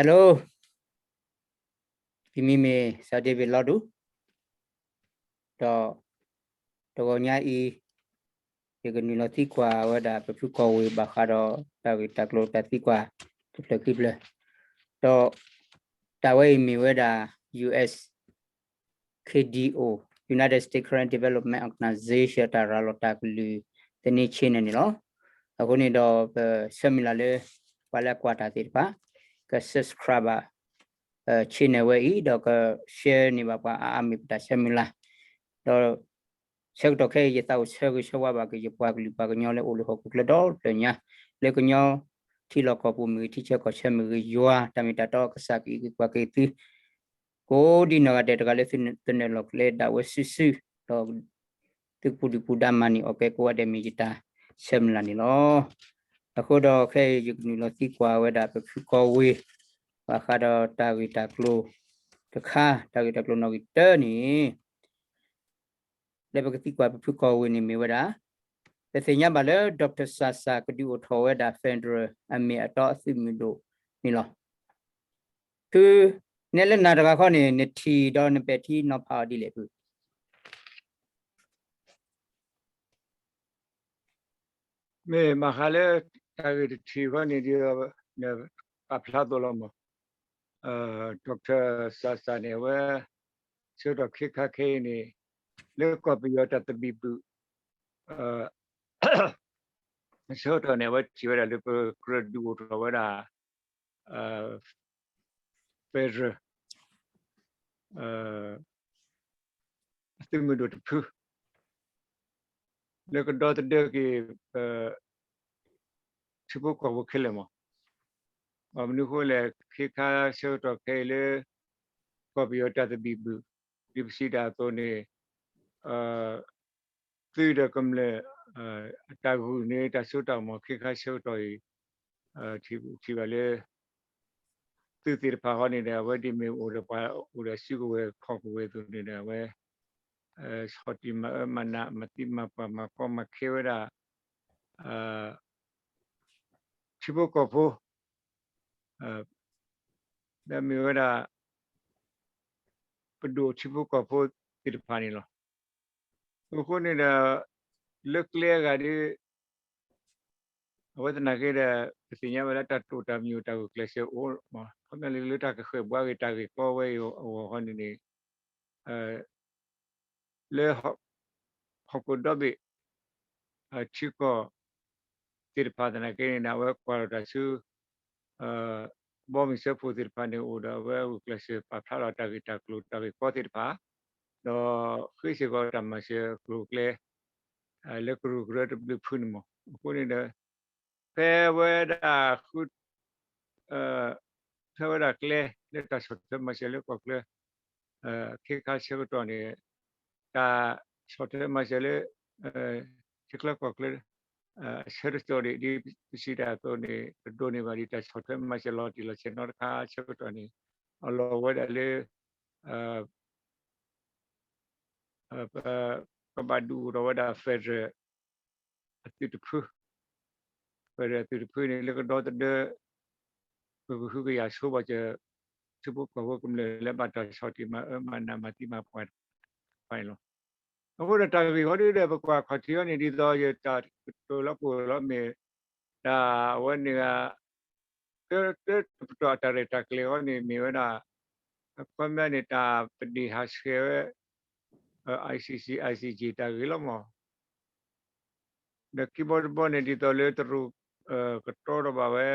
Hello, ယမံၤမ့ၢ် စီၤဒ့ဘ့ၣ်လီၤဒူ ဒီး တဂီၤညါအံၤ ယကနုာ်လီၤသံကွၢ်ဝဲဒၣ် ပဖုကီၢ်ဝ့ၢ် ဘၣ်ဃးဒီးတၢ်ဂ့ၢ်တၢ်ကျိၤတၢ်သံကွၢ် တဖျၢၣ်ခံဖျၢၣ်, ဒီး တၢ်ဝဲအံၤမ့ၢ်ဝဲဒၣ် U S K D O, United States Karen Development Organization တၢ်ရၤလီၤတၢ်ကလုၢ်သန့ channel န့ၣ်လီၤ. အဃိန့ၣ်ဒီး ပဆၢမုၢ်လၢ်လၢ ပှၤလၢအကွၢ်တၢ်သ့ၣ်တဖၣ် က subscribe ဘၣ် channel ဝဲအံၤ ဒီးက share န့ၢ်ဘၣ်ပှၤအါအါ မ့ၢ်ပတၢ်ဆၢမုၢ်လၢ်, ဒီး ဆၢကတီၢ်ခဲအံၤ ယသးအိၣ်ဆၢဂ့ၤဆၢဝါဘၣ်က့ၤ ယပှၤကလုာ်ပှၤကညီလၢအိၣ်လၢဟီၣ်ခိၣ်ချၢဒီတဖျၢၣ်ညါ, လၢကညီထံလီၢ်ကီၢ်ပူၤမ့ၢ်ဂ့ၤ ထံဆၢကီၢ်ဆၢမ့ၢ်ဂ့ၤ ယွၤတၢ်မ့ၢ်တၢ်တီကစၢ်ကအံးက့ၤကွၢ်က့ၤသု ကိးဒံနီၢ်ဂၤဒဲး တဂၤလၢသုနၢၤလီၤကျဲဒၣ်ဝဲစုာ်စုာ်, ဒီး သုကပူၤဒုၣ်ပူၤဒါမၤန့ၢ်အီၣ်ကဲကိးဂၤဒဲး မ့ၢ်ယတၢ်ဆၢမုၢ်လၢ်န့ၣ်လီၤ. အဃိဒီးခဲအံၤ ယကနုာ်လီၤသံကွၢ်ဝဲဒၣ် ပဖုကီၢ်ဝ့ၢ် ဘၣ်ဃးဒီးတၢ်ဂ့ၢ်တၢ်ကျိၤတခါ, တၢ်ဂ့ၢ်တၢ်ကျိၤနီၣ်ဂံၢ်တၢန့ၣ် လၢပကသံကွၢ်ပဖုကီၢ်ဝ့ၢ်န့ၣ်မ့ၢ်ဝဲဒၣ်, ပသ့ၣ်ညါဘၣ်လၢ Doctor စၢ်စၢ် ကဒုးအိၣ်ထီၣ်ဝဲဒၣ် federal အမ့ၢ်အတီအသုးမုၢ်ဒိၣ်န့ၣ်လီၤ. ဖု, နဲလၢနၤတဂၤခီန့ၣ် နထံၣ်ဒီးနပဲာ်ထံနီၤဖးအီၤဒ်လဲၣ်ဖု. မ့ၢ်ဘၣ်ဃးလၢ တၢ်ဂ့ၢ်တထံၣ်ဃီန့ၣ်ဒီး ပာ်ဖျါသိးလီၤမး, Doctor စၢ်စၢ်န့ၣ် အဝဲ ဆၢကတီၢ်ခ့ခါခဲအံၤန့ၣ် လၢကီၢ်ပယီၤတၢ်သဘံၣ်ဘုၣ် ဆၢကတီၢ်န့ၣ် အဝဲထံၣ်ဝဲဒၣ်လၢပကြၢးဒုးအိၣ်ထီၣ်ဝဲဒၣ် federal အသုးမုၢ်ဒိၣ်တဖု လၢကဒီသဒၢက့ၤ ထံဖိကီၢ်ဖိခဲလၢာ်မး. ဘၣ်မနုၤအဃိလဲၣ် ခ့ခါဆၢကတီၢ်ခဲအံၤလၢ ကီၢ်ပယီၤတၢ်သဘံၣ်ဘုၣ် ဒ်ပစံးတၢ်အသိးန့ၣ် သုးဒီးကမျၢၢ် အတၢ်ဂုာ်န့ၣ် တၢ်စိတၢ်ကမီၤ ခ့ခါဆၢကတီၢ်အံၤ ထံၣ်ဘၣ်လၢ သုးသ့ၣ်တဖၣ်ဃီန့ၣ်ဒီး အဝဲဒ်မ့ၢ်အိၣ်ဒီးပှၤအိၣ်ဒီးစုကဝဲၤခီၣ်ကဝဲၤအသိးန့ၣ်ဒီး အဝဲ ဆီၣ်တံၢ်မၤအၢမၤနး မၤသံမၤပှၢ် မၤကီမၤခဲဝဲဒၣ် ထံဖိကီၢ်ဖိ ဒီးမ့ၢ်ဝဲဒၣ် ပဒိၣ်ထံဖိကီၢ်ဖိသ့ၣ်တဖၣ်န့ၣ်လီၤ. အဃိန့ၣ်ဒီး လၢကျဲအဂၤဒီး အဝဲသနာ်က့ဒီး ပသ့ၣ်ညါဝဲဒၣ်တၢ်တိာ်တၢ်ပညိၣ်တၢ်ဂုာ်ကျဲးစၢးအိၣ်မး ခီပညီလၢတၢ်ကဃဲၣ်ဘှါက့ၤတၢ်ဂ့ၢ်ကီဝဲအံၤအဂီၢ်ဃီန့ၣ်န့ၣ် လၢ ဟီၣ်ခိၣ်ဒီဘ့ၣ် ထံကီၢ်သ့ၣ်တဖၣ်သနာ်က့န့ၣ်ဒီး အဝဲကွၢ်လီၤတၢ်ဆူ ဘီမုၢ်စၢဖှိၣ်သ့ၣ်တဖၣ်န့ၣ် အိၣ်ဒီးအဝဲဂုာ်ကျဲးစၢးပာ်ဖျါလီၤတၢ်ဂ့ၢ်တၢ်ကျိၤတၢ်ဂ့ၢ်ကီသ့ၣ်တဖၣ် ဒီးဃ့စ့ၢ်ကီးတၢ်မၤစၢၤအကျိၤအကျဲ လၢကရူၢ်ကရၢတဘျုးဖုန့ၣ်မး. အဃိန့ၣ်ဒီး ဖဲဝဲဒၣ် ဖဲဝဲဒၣ်ကျဲလၢတၢ်ဆီၣ်ထွဲမၤစၢၤလၢကီၢ်ချၢ ခ့ခါဆၢကတီၢ်န့ၣ် တၢ်ဆီၣ်ထွဲမၤစၢၤလၢ ထံချၢကီၢ်ချၢ အဆၢတစိၤဒံး ဒ်ပစံးတၢ်အသိးန့ၣ် ကဒိးန့ၢ်ဘၣ်ဒ်တၢ်ဆီၣ်ထွဲမၤစၢၤလီၤတံၢ်လီၤဆဲးနီတခါဆၢကတီၢ်န့ၣ် အလီၢ်ဝဲဒၣ်လၢ ပ ကဘၣ်ဒုးအိၣ်ထီၣ်ဝဲဒၣ် federal အသုးတဖု, federal အသုးတဖုန့ၣ် လၢကဒီသဒၢ ပကဟုကယာ်ဆိဘၣ်စၢၤ ထံဖိကီၢ်ဖိကမျၢၢ်လၢဘၣ်တၢ်ဆီၣ်တံၢ်မၤအၢမၤနးမၤသံမၤပှၢ် တဖၣ်န့ၣ်လီၤ. အဃိဒီးတၢ်ဂ့ၢ်ဃီဒ်ဒီး ပကွၢ်ခီၣ်ထံးအီၤန့ၣ် ဒ်သိးယတၢ်ကတိၤလီၤပှိၤလီၤမ့ၢ် တၢ်အဝဲန့ၣ်ဂ့ၤ တပတီၢ်အတၢ်ရဲၣ်တၢ်ကျဲၤဃီန့ၣ် မ့ၢ်ဝဲဒၣ် အခီပညီန့ၣ် တၢ်ပဒ့ၣ်ဟးဆှဲးဝဲ I C C I C J တၢ်ဂ့ၢ်လီၤမး. ဒီးခံဘီတဘီန့ၣ် ဒ်သိးလၢတရူး ကတီထီၣ်ဘၣ်ဝဲ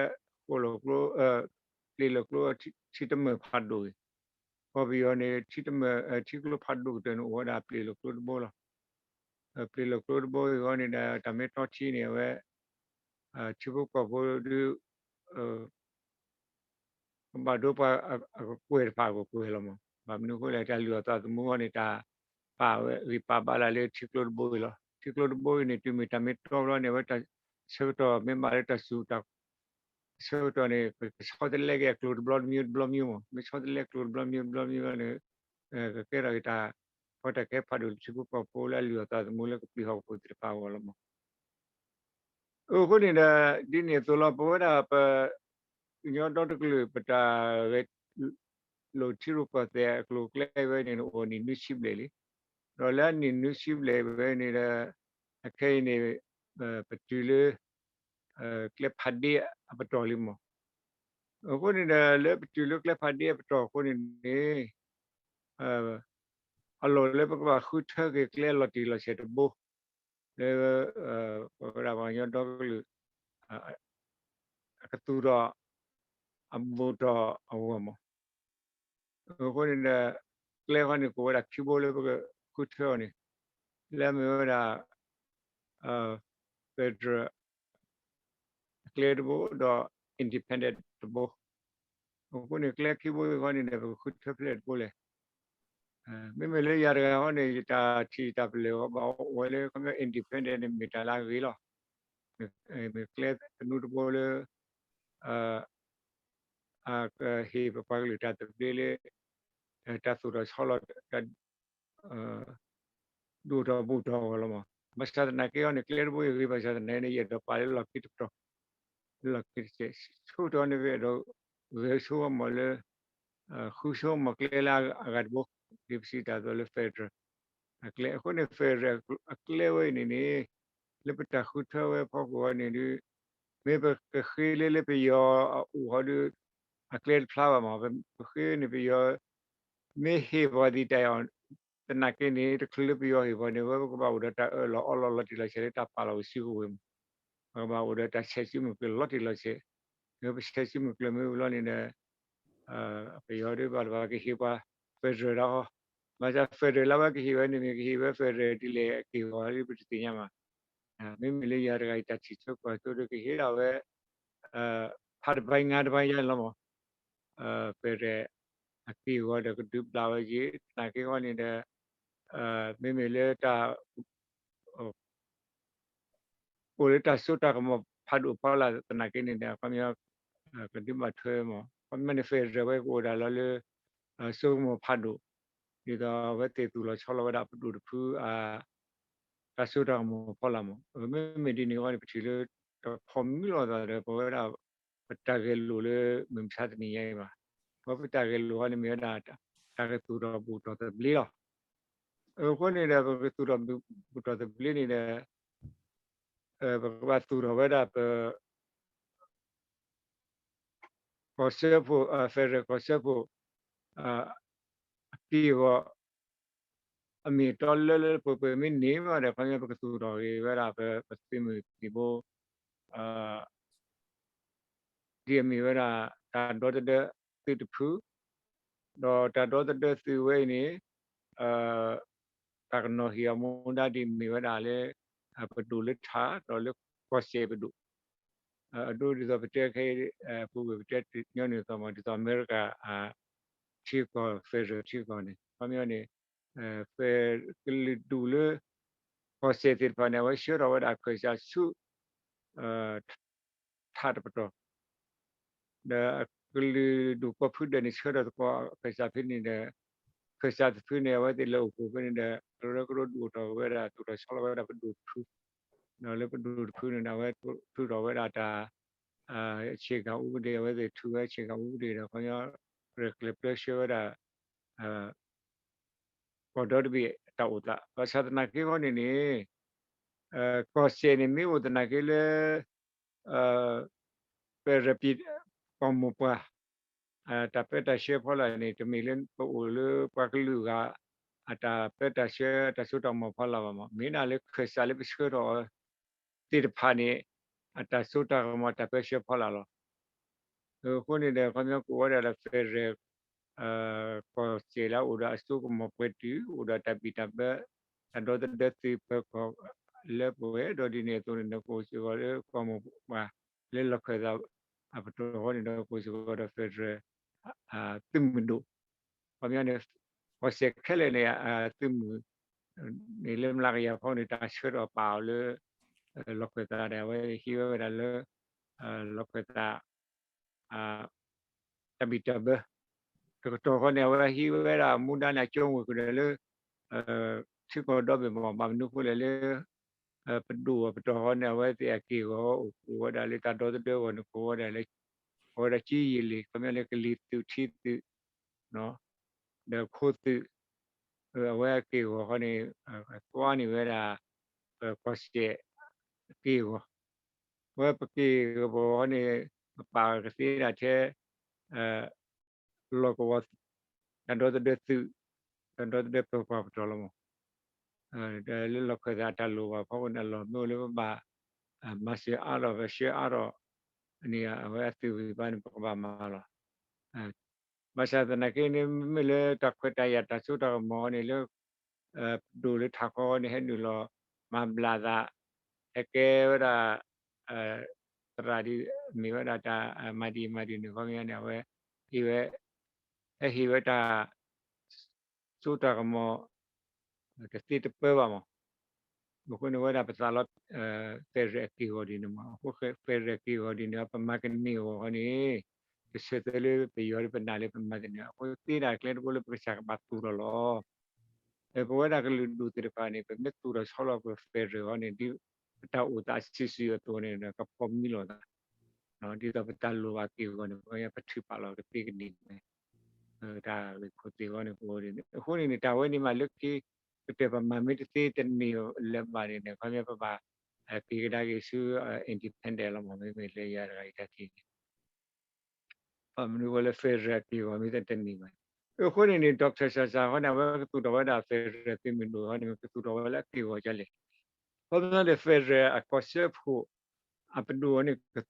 ဃိၣ်လီၤကျိ ပျ့ၤလီၤကျိ ထံတမၢၢ်ဖးဒိၣ်ဂ့ၤ, ကီၢ်ပယီၤန့ၣ် ထံတမၢၢ် ထံကျိဖးဒိၣ်ကတၢၢ်န့ၣ် အိၣ်ဝဲဒၣ်ပျ့ၤလီၤကျိတဘိလီၤ. ပျ့ၤလီၤကျိတဘိအံၤဃီန့ၣ်ဒီး တၢ်မ့ၢ်တီထံန့ၣ် အဝဲ ထံဖိကီၢ်ဖိဒုး ကဘၣ်ဒိပှၤအကကွဲၢ်တဖၣ်အကကွဲၢ်လီၤမး. ဘၣ်မနုၤအဃိလဲၣ် တၢ်လုၢ်အီၣ်သးသမူအဂီၢ်န့ၣ် တၢ်ပာ်ဝဲဂံၢ်ပာ်ဘါလၢ်လၢထံကျိတဘိအံၤလီၤ. ထံကျိတဘိအံၤန့ၣ် တုၤမ့ၢ်တၢ်မ့ၢ်တီဘျီန့ၣ် အဝဲတၢ်ဆၢကတီၢ်မ့ၢ်ဘၣ်လၢတၢ်စူၤတၢ်ဆၢကတီၢ်န့ၣ် ကဆီတလဲက့ၤအကျိၤတဘျီတမံၤတဘျီမံၤမး. မ့ၢ်ဆီတလဲကျိၤတဘျီမံၤတဘျီမံၤဘျီန့ၣ် ကကဲထီၣ်က့ၤတၢ် ပှၤတၢ်ကဲဖးဒိၣ်လၢထံဖိကီၢ်ဖိလၢအလုၢ်အီၣ်သးသမူလၢကပျံၤဟီၣ်ခိၣ်သ့ၣ်တဖၣ်အဂီၢ်လီၤမး. အဃိန့ၣ်ဒီး ဒ်န့ၣ်အသိးလီၤ ပဝဲဒၣ်ပ ပကညီဒီတကလုာ် ပတၢ်ဂဲၤလိာ်ထံရူၢ်ကီၢ်သဲးအကျိၤအကျဲဝဲန့ၣ် အိၣ်နံၣ်နွံဆံဘျဲၣ်လံ. ဒီးလၢအနံၣ်နွံဆံဘျဲၣ်ဝဲန့ၣ်ဒီး အခဲအံၤန့ၣ် ပတုၤလၢ ကျဲဖးဒ့အပတီၢ်လံမး. အဃိန့ၣ်ဒီး လၢပတုၤလၢကျဲဖးဒ့အပတီၢ်အဃိန့ၣ်န့ၣ် အလီၢ်လၢပကဘၣ်ဃုထၢက့ၤကျဲလီၤတံၢ်လီၤဆဲးတဘိ လၢ ပဝဲဒၣ်ပှၤကညီဒီကလုာ် အကသူၣ်ထီၣ် အဘူးထီၣ်အဂီၢ်မး. အဃိန့ၣ်ဒီး ကျဲဃီန့ၣ် ကအိၣ်ဝဲဒၣ်ခံဘိလၢပကဃုထၢအီၤန့ၣ် လၢအမ့ၢ်ဝဲဒၣ် federal အကျဲတဘိ ဒီး independent တဘိ. အဃိန့ၣ် ကျဲခံဘိအံၤဃီန့ၣ်ဒီး ပကဃုထၢဖဲလဲၣ်တဘိလဲၣ်. မ့မ့ၢ်လၢယၤတဂၤဃီန့ၣ် ယတၢ်ထံၣ်တၢ်ပလၢၢ်အီၤဘၣ်အိၣ်ဝဲလၢ ခီပညီ independent န့ၣ် မ့ၢ်တၢ်လၢအဂ့ၤလီၤ. မ့ၢ်ကျဲသနူတဘိလၢ အကဟ့ၣ်ပပှၤကလုာ်တၢ်သဘျ့လၢ တၢ်သူၣ်ထီၣ်ဆီလီၤ တၢ် ဒိၣ်ထီၣ်ဘူးထီၣ်အဂီၢ်လီၤမး. ဘၣ်ဆၣ်သနာ်က့အီၤန့ၣ် ကျဲတဘိအံၤဂ့ၤ ဘၣ်ဆၣ်သနာ်က့န့ၣ် ယအဲၣ်ဒိးပာ်လၢလီၢ်ခံတပတီၢ် လၢလီၢ်ခံတစဲး ဆိကတီၢ်န့ၣ် ပအဲၣ်ဒိးဂဲၤဆိကမိၣ်လၢ ဃုဆိကမိၣ်ကျဲလၢအဂၤတဘိ ဒ်ပစံးတၢ်အသိးလၢ federal အကျဲ အဃိန့ၣ် federal အကျဲဝဲအံၤန့ၣ်န့ၣ် လၢပတၢ်ဃုထၢဝဲအဖီခိၣ်အီၤန့ၣ်ဒီး မ့ၢ်ပကဃ့လၢလၢပယီၤအအိၣ်ဃီဒီး အကျဲတဖျါဘၣ်မး ပဃ့န့ၣ်ပယီၤ မ့ၢ်ဟ့ၣ်ပှၤသံတၢ်အီၤ သနာ်က့န့ၣ် တချုးလၢပယီၤဟ့ၣ်ပှၤန့ၣ် ဝဲပကဘၣ်အိၣ်ဒီးတၢ်အၢၣ်လီၤအီလီၤလီၤတံၢ်လီၤဆဲးလၢတၢ်ပာ်လီၤဝဲစုကဝဲၤမး ပကဘၣ်အိၣ်ဒီးတၢ်ဆဲးစုမုၢ်ကျၢၤလီၤတံၢ်လီၤဆဲး ပဆဲးစုမုၢ်ကျၢၤမ့ၢ်ဝံၤလီၤန့ၣ်ဒီး ပယီၤဒ်ဘၣ်တဘၣ်ကဟ့ၣ်ပှၤ federal တၢ်ဃီ ဘၣ်ဆၣ် federal လၢဝဲကဟ့ၣ်ဝဲန့ၣ်မ့ၢ်ကဟ့ၣ်ဝဲ federal ဒ်လဲၣ်အက့ၢ်အဂီၤဒ်ပတသ့ၣ်ညါဘၣ်. မ့မ့ၢ်လၢယၤတဂၤအံၤတၢ်ထံၣ်ဆိကွၢ်ဆိဒီးကဟ့ၣ်ဒၣ်ဝဲ ဖးတဘၣ်ငါတဘၣ်ယါန့ၣ်လီၤမး federal အက့ၢ်အဂီၤဒီးကဒုးဘျးဝဲက့ၤ သနာ်က့ဃီန့ၣ်ဒီး မ့မ့ၢ်လၢတၢ် အိၣ်လၢတၢ်စိတၢ်ကမီၤဖးဒိၣ်ဖီလာ်သနာ်က့န့ၣ်ဒီး ခီပညီ ကဒုးဘၣ်ထွဲမး ခီပညီန့ၣ် federal ဝဲကအိၣ်ဒၣ်လီၤလၢ စိကမီၤဖးဒိၣ် ဒ်သိးအဝဲသ့ၣ်သူၣ်လီၤဆီလီၤဝဲဒၣ်ပဒိၣ်တဖု တၢ်စိတၢ်ကမီၤဖီလာ်မး မ့မ့ၢ်ဒ်န့ၣ်ဃီန့ၣ် ပထံၣ်လၢ တၢ်ဖီၣ်မံလီၤသးဒီး ပဝဲဒၣ် ပတၢ်ဂဲၤလိာ်လၢမုၢ်မဆါတနံၤညါအံၤဘၣ်. ပဝဲပတၢ်ဂဲၤလိာ်ဃီန့ၣ်မ့ၢ်ဝဲဒၣ် တၢ်ကသူၣ်ထီၣ်ဘူးထီၣ်သဘျ့လီၤ. အဃိန့ၣ်ဒီး ပကသူၣ်ထီၣ်ဘူးထီၣ်သဘျ့န့ၣ်ဒီး ပကဘၣ်သူၣ်ထီၣ်ဝဲဒၣ်ပ ကီၢ်စၢဖှိၣ် federal ကီၢ်စၢဖှိၣ် အက့ၢ်အဂီၤ အမ့ၢ်အတီလၢလၢပှဲၤပှဲၤမ့ၢ်န့ၢ်ဘၣ်ဒီး ခီပညီပကသူၣ်ထီၣ်က့ၤဝဲဒၣ်ပသုးမုၢ်သံၣ်ဘိ ဒ်အမ့ၢ်ဝဲဒၣ် တၢ်ဒီသဒၢသုးတဖု ဒီးတၢ်ဒီသဒၢသုးဝဲအံၤန့ၣ် တၢ်ကနီၤဟ့ၣ်အီၤမူဒါဒ်မ့ၢ်ဝဲဒၣ်လၢ ပဒိၣ်လၢထး ဒီးလၢကီၢ်စဲၣ်ပဒိၣ် အဒိဒ်သိးပတဲခဲအံၤ ပူၤကွံာ်ပတဲညီနုၢ်အသိးမး ဒ်သိးအမဲရကၤ ထံကီၢ် federal ထံကီၢ်န့ၣ် ခီပညီန့ၣ် ကလုာ်ဒူၣ်လၢ ကီၢ်စဲၣ်သ့ၣ်တဖၣ်န့ၣ် အဝဲဆှၢထီၣ်ဝဲဒၣ်ခၢၣ်စးဆူ ထးတပတီၢ် ဒီးကလုာ်ဒူၣ်ကိးဖုဒၢးန့ၣ် ဆှၢထီၣ်သကိးခၢၣ်စးဖဲန့ၣ်ဒီး ခၢၣ်စးတဖုန့ၣ် အဝဲသ့ၣ်လဲၤအိၣ်ဖှိၣ်ဖဲန့ၣ်ဒီး ကရၢကရိဒုးအိၣ်ထီၣ်ဝဲဒၣ် သူၣ်ထီၣ်ဆီလီၤဝဲဒၣ်ပဒိၣ်တဖု ဒီးလၢပဒိၣ်တဖုန့ၣ်ဒီး အဝဲထုးထီၣ်ဝဲဒၣ်တၢ် အခြေခံဥပဒေ အဝဲသ့ၣ်ထုးဝဲ အခြေခံဥပဒေ ဒီးခီပညီ ရဲၣ်ကျဲၤပျၢဆှၢဝဲဒၣ် ကီၢ်ဒီတဘ့ၣ်တၢ်အိၣ်သး ဘၣ်ဆၣ်သနာ်က့ဃီန့ၣ်န့ၣ် ကီၢ်စဲၣ်န့ၣ်မ့ၢ်အိၣ်သနာ်က့လၢ ပရပံ ကီၢ်မိၢ်ပှၢ် တၢ်ပၢတၢ်ဆှၢဖီလာ်န့ၣ် တမ့ၢ်လၢပအိၣ်လၢပှၤကလုာ်ဂၤ အတၢ်ပၢတၢ်ဆှၢ တၢ်စိတၢ်ကမီၤဖီလာ်ဘၣ်မး မ့ၢ်ဒၣ်လၢခၢၣ်စးလၢပဆှၢထီၣ်သ့ၣ်တဖၣ်န့ၣ် အတၢ်စိတၢ်ကမီၤတၢ်ပၢဆှၢဖီလာ်လီၤ. အဃိန့ၣ်ဒီး ခီပညီကိးဝဲဒၣ်ဒီး federal ကီၢ်စဲၣ်လၢအအိၣ်ဒီးအစိကမီၤပှဲၤတုာ် အိၣ်ဒီးတၢ်ဘံၣ်တၢ်ဘၢ တၢ်ဒီသဒၢသုးပၢၤကီၢ်လၢပှဲၤ ဒီးဒ်န့ၣ်အသိးန့ၣ်ဒီး ကအိၣ်စ့ၢ်ကီးလၢကီၢ်မိၢ်ပှၢ် လၢလီၢ်ခၢၣ်သးအပတီၢ်အဃိန့ၣ်ဒီး ကအိၣ်စ့ၢ်ကီးဒီး federal သုးမုၢ်ဒိၣ် ခီပညီန့ၣ် ကီၢ်စဲၣ်ခဲလၢာ်န့ၣ် သုးမုၢ် န့ၣ်လၢမျးကယၤဖီန့ၣ် တၢ်ဆှၢထီၣ်ပာ်အီၤလၢ လီၢ်ခၢၣ်သးဒီး အဝဲဟံးဝဲဝဲဒၣ်လၢ လီၢ်ခၢၣ်သး တၢ်ဘံၣ်တၢ်ဘၢ တကတီၢ်ဃီန့ၣ် အဝဲဟံးဝဲဒၣ်မူဒါန့ၣ် အကၠိဝ့ၢ်ကဒီးလၢ ထံကီၢ်ဒီဘ့ၣ်မး ဘၣ်မနုၤဃိလဲၣ်လၢ ပဒိၣ်အပတီၢ်ဃီန့ၣ် အဝဲသ့ၣ်အက့ၢ်အဂီၤအိၣ်ဝဲဒၣ်လၢတၢ်ဒီသဒၢအဂီၢ်န့ၣ် ကိးဝဲဒၣ်လၢ အဝဲဒၣ်ကၠံယံာ်လံၤ ခီပညီလၢကလံၤသုးထံသုး ဒီးခိသုး အဝဲအက့ၢ်အဂီၤဃီန့ၣ် သွါန့ၢ်ဝဲဒၣ် ပကီၢ်စဲၣ်အက့ၢ်အဂီၤ, အဝဲပက့ၢ်ပဂီၤန့ၣ် ပပာ်ကသ့ဒၣ်ထဲ လီၢ်ကဝီၤ တၢ်ဒီသဒၢသုး တၢ်ဒီသဒၢပၢၤပှၤပတီၢ်လီၤမး, လၢလီၢ်ခၢၣ်သးအတၢ်လိၣ်ဘၣ်ဖီခိၣ်န့ၣ် အလီၢ်မ့ၢ်အိၣ်လၢပဘၣ် မၤစၢၤအါထီၣ် ပဆှၢအါထီၣ်န့ၣ် အဝဲအသုးဂံၢ်ဘါန့ၣ် ပကဘၣ်မၤလီၤ. ဘၣ်ဆၣ်သနာ်က့န့ၣ် မ့မ့ၢ်လၢတၢ်ခွဲးတၢ်ယာ်တၢ်စိတၢ်ကမီၤန့ၣ်လၢ ပဒိၣ်လၢထးခီန့ၣ် ဟဲနုာ်လီၤမၤဘျးသး ဟဲကဲဝဲဒၣ် သရၣ်ဒ် မ့ၢ်ဝဲဒၣ်တၢ်မၤဒ်အံၤမၤဒ်န့ၣ် ခီပညီန့ၣ် အဝဲ ဟ့ၣ်ဝဲ ဟဲဟ့ၣ်ဝဲတၢ် စိတၢ်ကမီၤ တသ့တပၢဘၣ်မး. အဃိန့ၣ်ဝဲဒၣ်ပသးလီ federal အက့ၢ်အဂီၤဒ်န့ၣ်မး. အဃိ federal အက့ၢ်အဂီၤဒ်န့ၣ် ပမၤကန့ၢ်အဂီၢ်ဃီန့ၣ် တဆၢသၢလၢပယီၤလၢပနာ်လၢပမၤကန့ၢ် အဃိသ့ဒၣ်ကျဲတဘိလၢပကစၢ်ကဘၣ်သူၣ်ထီၣ်လီၤ. ပဝဲဒၣ်ကလုာ်ဒူၣ်သ့ၣ်တဖၣ်န့ၣ် ပမ့ၢ်သူၣ်ထီၣ်ဆီလီၤပ federal အဂီၢ်န့ၣ် ဒ်ပတၢ်အိၣ်သးစုာ်စုာ်အသိးန့ၣ် ကဖီၣ်မံလီၤသး ဒ်သိးပတၢ်လိၣ်ဘၣ်က့ၢ်အဂီၤန့ၣ် ပထုးဖးလီၤကသ့ကန့ၢ်ဝဲ တၢ်ဂ့ၢ်ခိၣ်သ့ၣ်အဂီၢ်န့ၣ်ကအိၣ်ဒ်န့ၣ် အဃိန့ၣ်န့ၣ် တၢ်ဝဲန့ၣ်မးလၢခံ ကတၢၢ်ပမၤမ့ၢ်တသ့တန့ၢ်လၢၤဘၣ်န့ၣ်န့ၣ် ခီပညီပဘၣ် က့ၤကဒါက့ၤဆူ independent လီၤမး မ့မ့ၢ်လၢယၤတဂၤအံၤတၢ်ထံၣ်န့ၣ် ဘၣ်မနုၤဃိလၢ federal အက့ၢ်အဂီၤမ့ၢ်တန့ၢ်ဘၣ်န့ၣ် အဃိန့ၣ်န့ၣ် Doctor Sasa ဃီန့ၣ် အဝဲကသူၣ်ထီၣ်ဝဲဒၣ် federal သုးမုၢ်ဒိၣ်ဃီန့ၣ် ကသူၣ်ထီၣ်ဝဲလၢအက့ၢ်အဂီၤဒ်လဲၣ်. ခီပညီန့ၣ် federal အကီၢ်စၢဖှိၣ် အပဒိၣ်န့ၣ်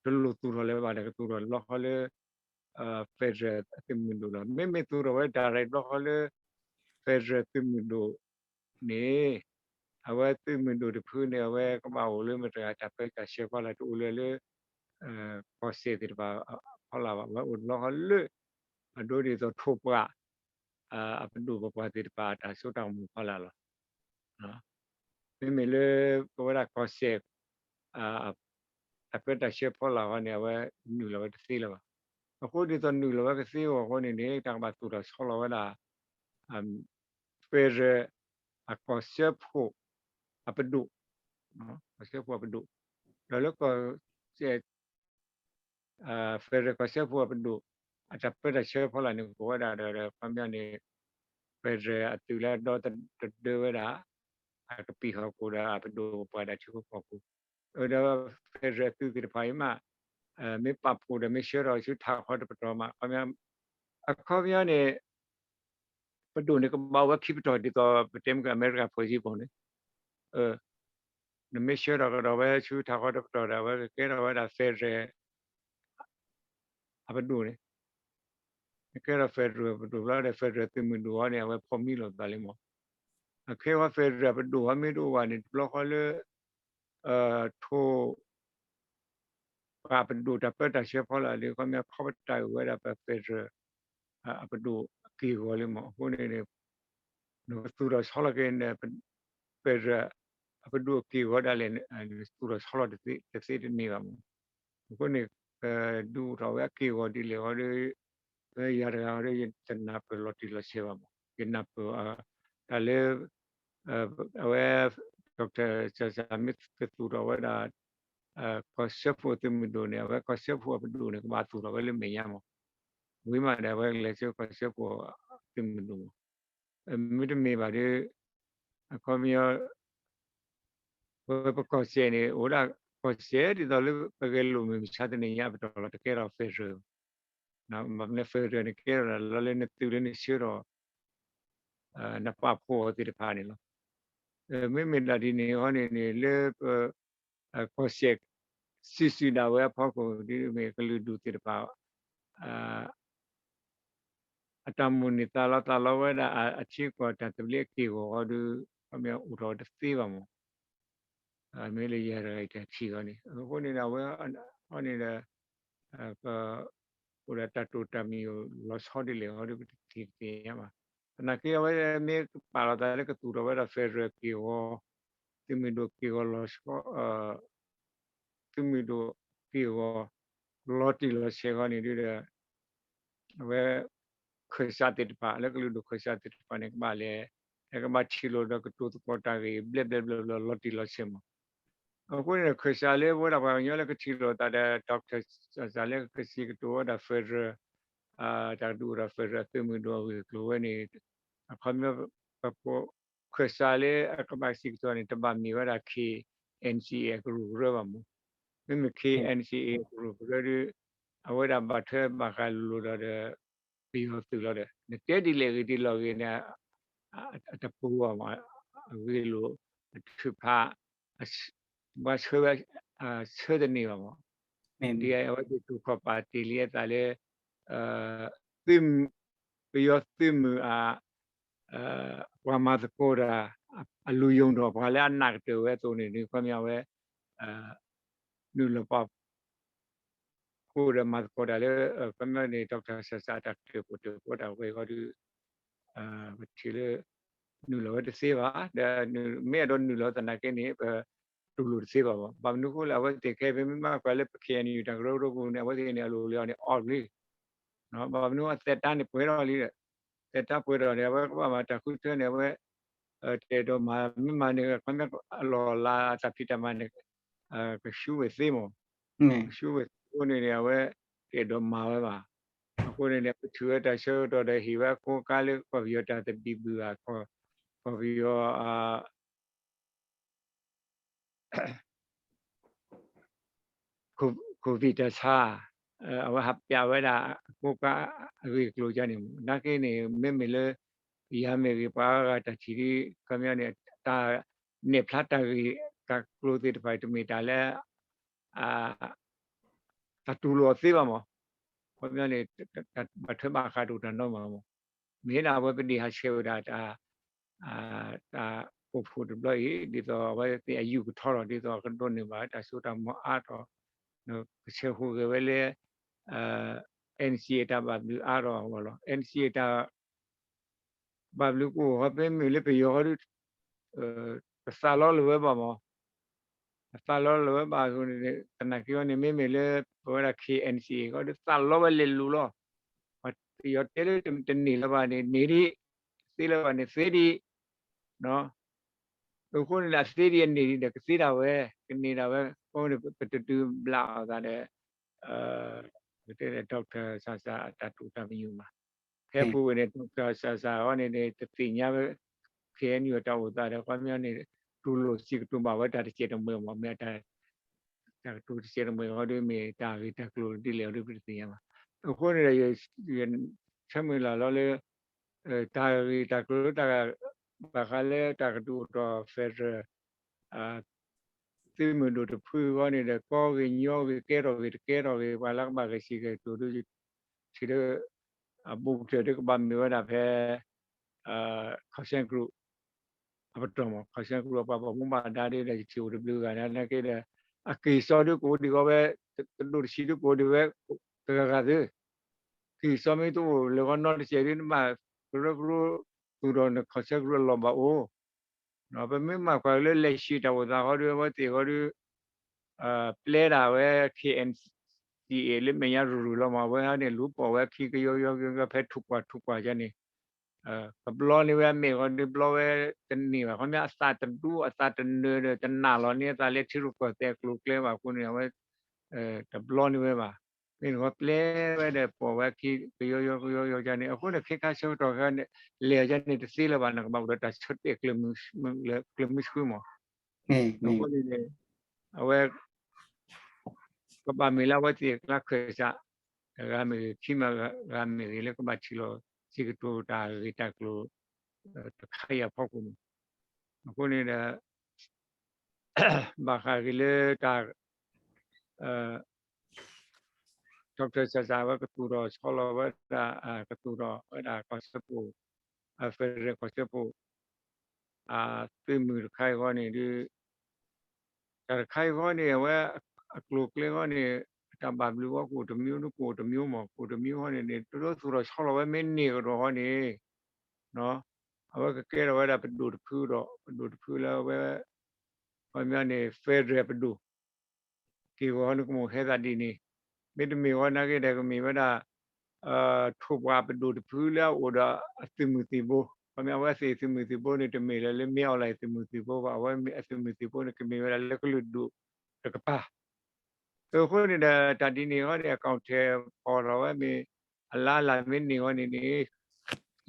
တလိၣ်သူၣ်ထီၣ်လၢၤဘၣ်ဒီး ကသူၣ်ထီၣ်လီၤဃီလၢ federal အသုးမုၢ်ဒိၣ်လီၤ. မ့မ့ၢ်သူၣ်ထီၣ်ဝဲ direct လီၤဃီလၢ federal သုးမုၢ်ဒိၣ်န့ၣ် အဝဲသုးမုၢ်ဒိၣ်တဖုန့ၣ် အဝဲကဘၣ်အိၣ်လၢမတၤတဂၤတၢ်ပၢတၢ်ဆှၢဖီလာ် တအိၣ်လၢၤလၢ ကီၢ်စဲၣ်သ့ၣ်တဖၣ်ဖီလာ်ဘၣ်. အဝဲအိၣ်လီၤဃီလၢ အဒိဒ်သိးထိၣ်ပှၢ် အပဒိၣ်ပပှၢ်သ့ၣ်တဖၣ်အတၢ်စိတၢ်ကမီၤဖီလာ်လီၤ. မ့မ့ၢ်လၢပဝဲဒၣ်ကီၢ်စဲၣ် တၢ်ပၢတၢ်ဆှၢဖီလာ်ဃီန့ၣ် အဝဲနုာ်လီၤဝဲတသ့လၢၤဘၣ်. အဃိဒ်သိးနုာ်လီၤဝဲကသ့အဂီၢ်အဃိန့ၣ်န့ၣ် တၢ်ကဘၣ်သူၣ်ထီၣ်ဆီလီၤဝဲဒၣ် federal အကီၢ်စၢဖှိၣ်အပဒိၣ်, ကီၢ်စၢဖှိၣ်အပဒိၣ်, ဒီးလၢကီၢ်စဲၣ် federal ကီၢ်စၢဖှိၣ်အပဒိၣ် အတၢ်ပၢတၢ်ဆှၢဖီလာ်န့ၣ် ကအိၣ်ဝဲဒၣ်ဒီး ခီပညီန့ၣ် federal အသုးလၢအဒီတဒၢဝဲဒၣ် အကပံာ်ဟီၣ်ခိၣ်ဒီးအပဒိၣ်ပပှၢ်ဒီးထံဖိကီၢ်ဖိ, ဒီး federal အသုးသ့ၣ်တဖၣ်အံၤမး မ့ၢ်ပာ်ဖှိၣ်ဒီးမ့ၢ်ဆှၢထီၣ်ဆူထးခီတပတီၢ်မး ခီပညီ အခီပညီန့ၣ် ပဒိၣ်န့ၣ်ကဘၣ်အိၣ်ဝဲခံပတီၢ်ဒ်သိးပတဲမ့ၢ်က America ဖီၣ်စံပူၤန့ၣ် နမ့ၢ်ဆှၢထီၣ်ကဒီးဝဲဆူထးခီတပတီၢ်ဒီး အဝဲကကဲထီၣ်ဝဲဒၣ် federal အပဒိၣ်န့ၣ် ကဲထီၣ် federal ပဒိၣ်ဘျီဒီး federal သုးမုၢ်ဒိၣ်ဃီန့ၣ် အဝဲဖီၣ်မံလိာ်သးလံမး. အခဲအံၤ federal ပဒိၣ်ဃီမ့ၢ်တအိၣ်ဘၣ်န့ၣ် တဘျီဃီလၢ ထိၣ် ပှၤပဒိၣ်တၢ်ပၢတၢ်ဆှၢဖီလာ်ဒီး ခီပညီခီပတာ်ဝဲဒၣ်ပ federal အပဒိၣ်အက့ၢ်အဂီၤလံမး. အဃိန့ၣ် နကသူၣ်ထီၣ်ဆီလီၤက့ၤ federal အပဒိၣ်အက့ၢ်အဂီၤဒၣ်လဲာ် သူၣ်ထီၣ်ဆီလီၤတသ့တန့ၢ်ဘၣ်မး. အဃိန့ၣ် ဒုးအိၣ်ထီၣ်ဝဲအက့ၢ်အဂီၤဒ်လဲၣ်ဃီဒီး ဝဲယၤတဂၤဃီဒီး ယတနၢ်ပၢၢ်လီၤတံၢ်လီၤဆဲးဘၣ်မး. ယနၢ်ပၢၢ် တၢ်လၢ အဝဲ Doctor Sasa မ့ၢ်ကသူၣ်ထီၣ်ဝဲဒၣ် ကီၢ်စၢဖှိၣ်သုးမုၢ်ဒိၣ်န့ၣ် အဝဲကီၢ်စၢဖှိၣ်အပဒိၣ်န့ၣ် ကဘၣ်သူၣ်ထီၣ်ဝဲလၢမဲာ်ညါမး. ဝံၤမးဒီး အဝဲကလဲၤဆူကီၢ်စၢဖှိၣ်သုးမုၢ်ဒိၣ်မး. မ့တမ့ၢ်ဘၣ်ဒီး အခီပညီ ပဝဲပကီၢ်စဲၣ်န့ၣ် အိၣ်ဒၣ်ကီၢ်စဲၣ်ဒ်သိးလၢပဂဲၤလိာ်မုၢ်မဆါတနံၤညါပတီၢ်လီၤ တကဲထီၣ် federal ဘၣ်. မ့ၢ် federal န့ၣ်ကဲထီၣ်လၢနသုးလၢနဆှၢထီၣ် နပာ်ဖှိၣ်အီၤသ့ၣ်တဖၣ်န့ၣ်လီၤ. မ့မ့ၢ်ဒၣ်ဒ်န့ၣ်အဃိန့ၣ်န့ၣ် လၢပ ကီၢ်စဲၣ် စုာ်စုာ်ဒၣ်ဝဲအဖီခိၣ် ဒ်မ့ၢ်ကလုာ်ဒူၣ်သ့ၣ်တဖၣ် အတၢ်မိၣ်န့ၢ်သးလီသးလီဝဲဒၣ် အထံကီၢ်တၢ်သဘျ့အက့ၢ်အဂီၤဃီဒီး ခီပညီအိၣ်ထီၣ်တသ့ဘၣ်မး. မ့ၢ်လၢယၤတဂၤအံၤတၢ်ထံၣ်ဃီန့ၣ် အဃိန့ၣ်ဒီး အဝဲဃီန့ၣ်ဒီး အိၣ်ဒီးတၢ်တိာ်တၢ်မံၤလီၤဆီဒ်လဲၣ်ဃီဒီး ပတထံၣ်တသ့ညါဘၣ်. သနာ်က့ အဝဲမ့ၢ်ပာ်လီၤသးလၢကသူၣ်ထီၣ်ဝဲဒၣ် federal က့ၢ်ဂီၤ, သုးမုၢ်ဒိၣ်က့ၢ်ဂီၤလီၤဆီ သုးမုၢ်ဒိၣ်က့ၢ်ဂီၤ လီၤတံၢ်လီၤဆဲးဃီန့ၣ်ဒီး အဝဲ ခၢၣ်စးသ့ၣ်တဖၣ် လၢကလုာ်ဒူၣ်ခၢၣ်စးသ့ၣ်တဖၣ်န့ၣ် ကဘၣ်လဲၤ ဟဲကဘၣ်ထံၣ်လိာ်ဒီးကတိၤသကိးတၢ်ဂ့ၢ် ဘျဲၣ်ဘျဲၣ်ဘျီဘျီ လီၤတံၢ်လီၤဆဲးမး. အဃိန့ၣ် ခၢၣ်စးလၢပဝဲဒၣ်ပှၤကညီလၢကထံၣ်လိာ်သးဒီး Doctor စးစးလၢကစံးကတိၤဝဲဒၣ် federal တၢ်ကဒုးအိၣ်ဒီး federal သုးမုၢ်ဒိၣ်အဂ့ၢ်အကျိၤဝဲန့ၣ် အခီပညီ ပ ခၢၣ်စးလၢအကဘၣ်စံးကတိၤန့ၣ် တဘၣ်မ့ၢ်ဝဲဒၣ် K N C A အကရူၢ်ကရၢဘၣ်မး. မ့မ့ၢ် K N C A အကရူၢ်ကရၢဒီး အဝဲဒၣ်ဘၣ်ထွဲဘၣ်ဃးလိၤလိၤဒီး ပယီၤသုးလီၤဒီး နတဲဒ်လဲၣ်ဂ့ၤဒ်လဲၣ်ဂ့ၤန့ၣ် အတပူၤဘၣ်မး, အဂ့ၢ်လိာ် အထုးဖး ဘၣ်ဆၢဝဲ ဆၢတန့ၢ်ဘၣ်မး. ဒ်အဝဲသ့ၣ်တူၢ်ခီၣ်ပာ်တ့ၢ်လံအသးလၢ ပယီၤသုးမုၢ်အ ပှၤမၤသကိးတၢ် အလူၤယုံဒီးပှၤလၢအနၢ်ကတၢၢ်ဝဲအသိးန့ၣ် ခီပညီဝဲ နုာ်လီၤပာ် ဃိဒီးမၤသကိးတၢ်လၢ ခီပညီန့ၣ် Doctor စးစးအတၢ်ကတိၤတၢ်ကတိၤတၢ်ဝဲအဂီၢ်ဒီး ပထံၣ်လၢ နုာ်လီၤဝဲတသ့ဘၣ်, ဒီးမ့ၢ်အဲၣ်ဒိးနုာ်လီၤသနာ်က့န့ၣ် ပတူၢ်လိာ်တသ့ဘၣ်ဘၣ်. ဘၣ်မနုၤအဃိလဲၣ် အဝဲသ့ၣ်ခဲအံၤ ပမ့ၢ်မၤကွၢ်လၢပ K N U တၢ်ကရၢကရိပူၤန့ၣ် အဝဲသ့ၣ်န့ၣ် အလိၤလၢအီၤန့ၣ် အီၣ်လံ ဘၣ်မနုၤအသက်တမ်းန့ၣ်ပှဲၤထီၣ်လံ, သက်တမ်းပှဲၤထီၣ်န့ၣ် အဝဲကဘၣ်မၤတၢ်ဃုထၢန့ၣ် အဝဲ တအဲၣ်ဒိးမၤ မ့ၢ်မၤန့ၣ် ခီပညီအလီၢ်အလၤအတၢ်ဖံးတၢ်မၤန့ၣ် ကဆူဝဲသ့မး, ကဆူဝဲသ့အဃိန့ၣ်န့ၣ် အဝဲတအဲၣ်ဒိးမၤဝဲဘၣ်. အဃိန့ၣ်န့ၣ် ပထံၣ်ဝဲတၢ်ဆၢကတီၢ်ဒီးဟ့ၣ်ဝဲအကိးကါလၢကီၢ်ပယီၤတၢ်သဘံၣ်ဘုၣ်ဧါ, ကီၢ်ပယီၤ Covid တၢ်ဆါ, အဝဲဟးပျးဝဲဒၣ်အကိးကါအဂ့ၢ်အကျိၤယါန့ၣ်မး. နာ်က့န့ၣ် မ့မ့ၢ်လၢ ယၤမ့ၢ်ဂ့ၤ ပှၤဂၤတၢ်ထံၣ်ဒ် ခီပညီန့ၣ် တၢ်နဲၣ်ဖျါတၢ်ဂ့ၢ်တၢ်ကျိၤသ့ၣ်တဖၣ် တမ့ၢ်တၢ်လၢ တၢ်တူၢ်လိာ်အီၤသ့ဘၣ်မး. ခီပညီန့ၣ် ဘၣ်ထွဲဘၣ်ဃးတအိၣ်တၢ်နီတမံၤမး. မ့ၢ်ဒၣ်အဝဲပဒ့ၣ်ဟးဆှဲးဝဲဒၣ် တၢ်ကိၢ်ဖှိၣ်တဘျီအံၤ ဒ်သိးအဝဲသ့ၣ်အယူၢ်ကထီထီၣ် ဒ်သိးအကဒိးန့ၢ်ဘၣ်တၢ်စိတၢ်ကမီၤအါထီၣ်, ကဆဲးဟူးဂဲၤဝဲလၢ N C A တၢ်ဘၣ်ဘျုးအါထီၣ်အဂီၢ်လီၤ. N C A တၢ် ဘၣ်ဘျုးကအိၣ်ဃီ မ့မ့ၢ်လၢပယီၤဃီဒီး တသးလီလၢၤဝဲဘၣ်မး, တသးလီလၢၤဝဲဘၣ်အဃိန့ၣ် သနာ်က့အီၤန့ၣ် မ့မ့ၢ်လၢပဝဲဒၣ် K N C A ဃီဒီး သးလီဝဲလဲၤလိၤလီၤ. ပယီၤတဲလၢတန့ၢ်လၢၤဘၣ်န့ၣ် န့ၢ်ဒံး, တသ့လၢၤဘၣ်န့ၣ် သ့ဒံး, အဃိန့ၣ် အသ့ဒံးအန့ၢ်ဒံးဒီး ကသ့ဒၣ်ဝဲ, ကန့ၢ်ဒၣ်ဝဲ, အဃိန့ၣ် ပတဒုးဘျးအီၤသးဒီး ပတဲ Doctor စၤစၤ အတၢ်တိာ်တၢ်ပညိၣ်ဘၣ်. ဖဲပူၤဝဲန့ၣ် Doctor စၤစၤ အီၤန့ၣ်န့ၣ် တသ့ၣ်ညါဝဲ K N U အတၢ်အိၣ်သးဒီး ခီပညီန့ၣ် တူၢ်လိာ်စံးကတိၤဘၣ်ဝဲတၢ်တစဲးတမှဲၤမး, မ့ၢ်အတၢ် တၢ်ကတိၤတစဲးတမှဲၤအီၤဒီး မ့ၢ်တၢ်ဂ့ၢ်တၢ်ကျိၤဒ်လဲၣ်အီၤဒီးပတသ့ၣ်ညါဘၣ်. အဃိန့ၣ်ဒီး ယဆၢမုၢ်လၢ်လီၤလၢ တၢ်ဂ့ၢ်တၢ်ကျိၤတၢ် ဘၣ်ဃးလၢတၢ်ကဒုးအိၣ်ထီၣ် federal သုးမုၢ်ဒိၣ်တဖုအဂီၢ်န့ၣ်ဒီး ကီဂ့ၤညီဂ့ၤ ကဲထီၣ်ဂ့ၤတကဲထီၣ်ဂ့ၤ ပှၤလၢကဘၣ်ဂဲၤဆံးဂဲၤကျိၤဒီး ထံၣ်ဒီး အဘူးကတၢၢ်ဒီးကဘၣ်မ့ၢ်ဝဲဒၣ်ဖဲ Conscience Group အပတီၢ်မး, Conscience Group အပှၤဘၣ်မူဘၣ်ဒါဒီး ယထံၣ်အိၣ်တဘျုးဂၤန့ၣ် နာ်က့ဒီး အက့ၤစီဒုးကအိၣ်ဒံးဂီၢ်ဝဲ တဒိၣ်တဆံးဒုးကအိၣ်ဒံးဝဲ တဂၤဂၤသ့, က့ၤစီမ့ၢ်တအိၣ်လၢၤဂီၢ်နီတစဲးဒုး နဘၣ်ကရၢကရိသူၣ်ထီၣ်န့ၣ် Conscience Group အလီၢ်ဘၣ်အိၣ် ပမ့ၢ်မၤကွၢ်လၢလဲၤဆံးတၢ်အိၣ်သးဃီဒီး အဝဲသ့ၣ်ဃီဒီး ပျဲဒၣ်ဝဲ K N C A လၢမဲာ်ညါရူၤရူၤလီၤမး, အဝဲန့ၣ်လူၤပိာ်ဝဲခံကယီကယီကယီ ဖဲထူၣ်ပှၢ်ထူၣ်ပှၢ်ယါန့ၣ် ကဘျီန့ၢ်ဝဲအမဲာ်ဃီဒီး ဘျီဝဲတန့ၢ်ဘၣ်, ခီပညီအသးတဒူအသးတနၢၤဒီး တနာ်လီၤန့ၢ်အသးလၢထံရူၢ်ကီၢ်သဲးအကျိၤအကျဲဘၣ်အဃိန့ၣ် အဝဲ တဘျီန့ၢ်ဝဲဘၣ်. မ့ၢ်နကပျဲဝဲဒီးပိာ်ဝဲခံကယီကယီကယီယါန့ၣ် အဃိန့ၣ် ခဲခါဆၢကတီၢ်ခဲန့ၣ် လဲၤယါန့ၣ်တသ့လၢၤဘၣ် နကဘၣ်အိၣ်ဒီးတၢ်ဆၢတဲာ်ကျၢၤမုဆှုမး. အဃိန့ၣ်န့ၣ် အဝဲ ကဘၣ်မ့ၢ်လၢအဝဲသ့ၣ်အကျါခၢၣ်စး တဂၤမ့ၢ်ဂ့ၤ ခံမဂၤမ့ၢ်ဂ့ၤ လၢကဘၣ်ထံၣ်လိာ်စံးကတိၤတၢ်ဂ့ၢ်တၢ်ကျိၤ တခါအံၤအဖီခိၣ်န့ၣ်, အဃိန့ၣ်ဒီး ဘၣ်ဃးက့ၤလၢတၢ် Doctor စၤစၤ အဝဲကသူၣ်ထီၣ်ဆီလီၤဝဲဒၣ် ကသူၣ်ထီၣ်ဝဲဒၣ် ကီၢ်စၢဖှိၣ် federal ကီၢ်စၢဖှိၣ် အသုးမုၢ်တခါအံၤအဂီၢ်န့ၣ်ဒီး တၢ်တခါအံၤအဂီၢ်န့ၣ် အဝဲအကျိၤအကျဲအဂီၢ်န့ၣ် အတၢ်ဘၣ်ဘျုးအဂီၢ်ကအိၣ်တမံၤဒီး ကအိၣ်တမံၤမး, ကအိၣ်တမံၤအဂီၢ်န့ၣ်န့ၣ် တလိၣ်သူၣ်ထီၣ်ဆီလီၤဝဲမ့ၢ်န့ၢ်ကဒီးအဂီၢ်န့ၣ် အဝဲကကဲထီၣ်ဝဲဒၣ်ပဒိၣ်တဖုဒီး ပဒိၣ်တဖုလၢအဝဲ ခီပညီန့ၣ် federal ပဒိၣ် က့ၢ်ဂီၤန့ၣ်ကမိၣ်ဟဲသးဒ်န့ၣ်, မ့တမ့ၢ်ဝဲနာ်က့ဒီးကမ့ၢ်ဝဲဒၣ် ထိၣ်ပှၢ်ပဒိၣ်တဖုလၢအအိၣ်ဒီးအသုးမုၢ်သံၣ်ဘိ ခီပညီအဝဲသ့ၣ်အသုးမုၢ်သံၣ်ဘိန့ၣ် တမ့ၢ်လၢ လၢမ့ၢ်အီၤလၢအသုးမုၢ်သံၣ်ဘိဘၣ်, အဝဲအသုးမုၢ်သံၣ်ဘိန့ၣ် ကမ့ၢ်ဝဲဒၣ်လၢကလုာ်ဒူၣ်တကပၤ. အဃိန့ၣ်ဒီး တၢ်ဒ်န့ၣ်အဂီၢ်န့ၣ် အကောင်အထည်ဖော်ထီၣ်ဝဲမ့ၢ် အလါလၢ်မ့ၢ်န့ၢ်အီၤန့ၣ်န့ၣ်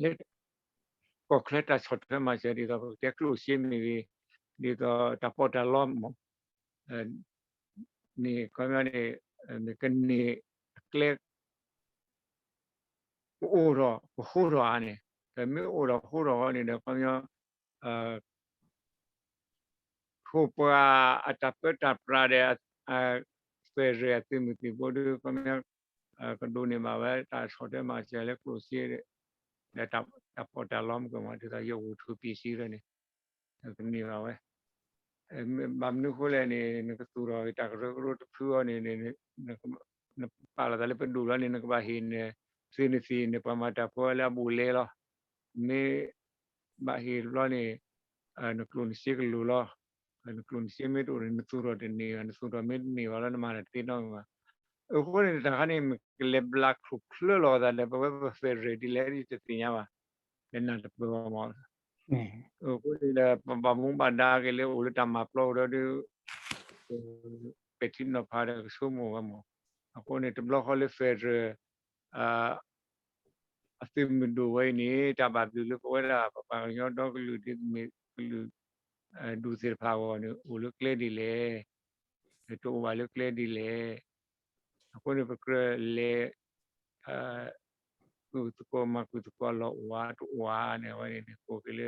လၢ ကီၢ်ချၢတၢ်ဆီၣ်ထွဲမၤစၢၤ ဒ်သိးပကတဲကျိၣ်စ့မ့ၢ်ဂ့ၤ, ဒ်သိးတၢ်ပီးတၢ်လီမ့ၢ် န့ၣ် ခီပညီန့ၣ် မ့ၢ်ကန့ၢ်အကျဲ ကအိၣ်ထီၣ်ကဟိထီၣ်ဧါန့ၣ်, ဒီးမ့ၢ်အိၣ်ထီၣ်ကဟိထီၣ်အဂီၢ်န့ၣ်ဒီး ခီပညီ ထိၣ်ပှၢ်အတၢ်ပၢတၢ်ပြးဒီး federal အသုးမုၢ်သံၣ်ဘိဒီး ခီပညီ ကဒိးန့ၢ်ဘၣ်ဝဲတၢ်ဆီၣ်ထွဲမၤစၢၤလၢကျိၣ်စ့ ဒီးတၢ်ပီးတၢ်လီမ့ၢ်ကမၤ ဒ်သိးယအိၣ်ထူၣ်ပံးစံရၢန့ၣ် ကန့ၢ်ဘၣ်ဝဲ ဘၣ်မနုၤအဃိလဲၣ်န့ၣ် နကသူၣ်ထီၣ်တၢ်ကရၢကရိတဖုအံၤန့ၣ် နပာ်လီၤသးလၢပဒိၣ်လီၤန့ၣ် နကဘၣ်ဟ့ၣ်နသုးနသ့ၣ် နပှၤမၤတၢ်ဖိလၢအဘူးအလဲလီၤ. မ့ၢ်ဘၣ်ဟ့ၣ်တဘျီန့ၣ် နကျိၣ်နစ့ကလိၤလီၤ. နကျိၣ်နစ့မ့ၢ်တအိၣ်န့ၣ် နသူၣ်ထီၣ်တန့ၢ်ဘၣ်, နသူၣ်ထီၣ်မ့ၢ်တန့ၢ်ဘၣ်လီၤ နမၤတၢ်တသ့နီတမံၤဘၣ်. အဃိန့ၣ် တၢ်ခါန့ၣ် မ့ၢ်ကလဲၤဘျါချိၣ်ချၢလီၤသးဒီး ပဝဲပ federal ဒ်လဲၣ် တသ့ၣ်ညါဘၣ်, လၢနၢ်တပၢၢ်ဘၣ်မး အဃိန့ၣ်ဒီး ပဘၣ်မူဘၣ်ဒါက့ၤလၢအိၣ်လၢတၢ်မၤပျီကဒီးဒုး ပဲာ်ထံနီၤဖးဒီးကဆိကမိၣ်ဝဲမး. အဃိန့ၣ် တဘျီဃီလၢ federal အသုးမုၢ်ဒိၣ်ဝဲအံၤန့ၣ် တၢ်ဘၣ်ဘျုးလၢပဝဲဒၣ်ပပှၤကညီဒီကလုာ်ဒ်မ့ၢ်ကလုာ် ဒူၣ်သ့ၣ်တဖၣ်အဂီၢ်န့ၣ် အိၣ်လၢကျဲဒ်လဲၣ်, တအိၣ်ဘၣ်လၢကျဲဒ်လဲၣ်. အဃိန့ၣ် ပကြၢးလဲၤ ကုၢ်သကိးမၤကုၢ်သကိးအလီၢ်အိၣ်ဧါ တအိၣ်ဧါန့ၣ် အဝဲန့ၣ်န့ၣ် ကိးက့ၤလၢ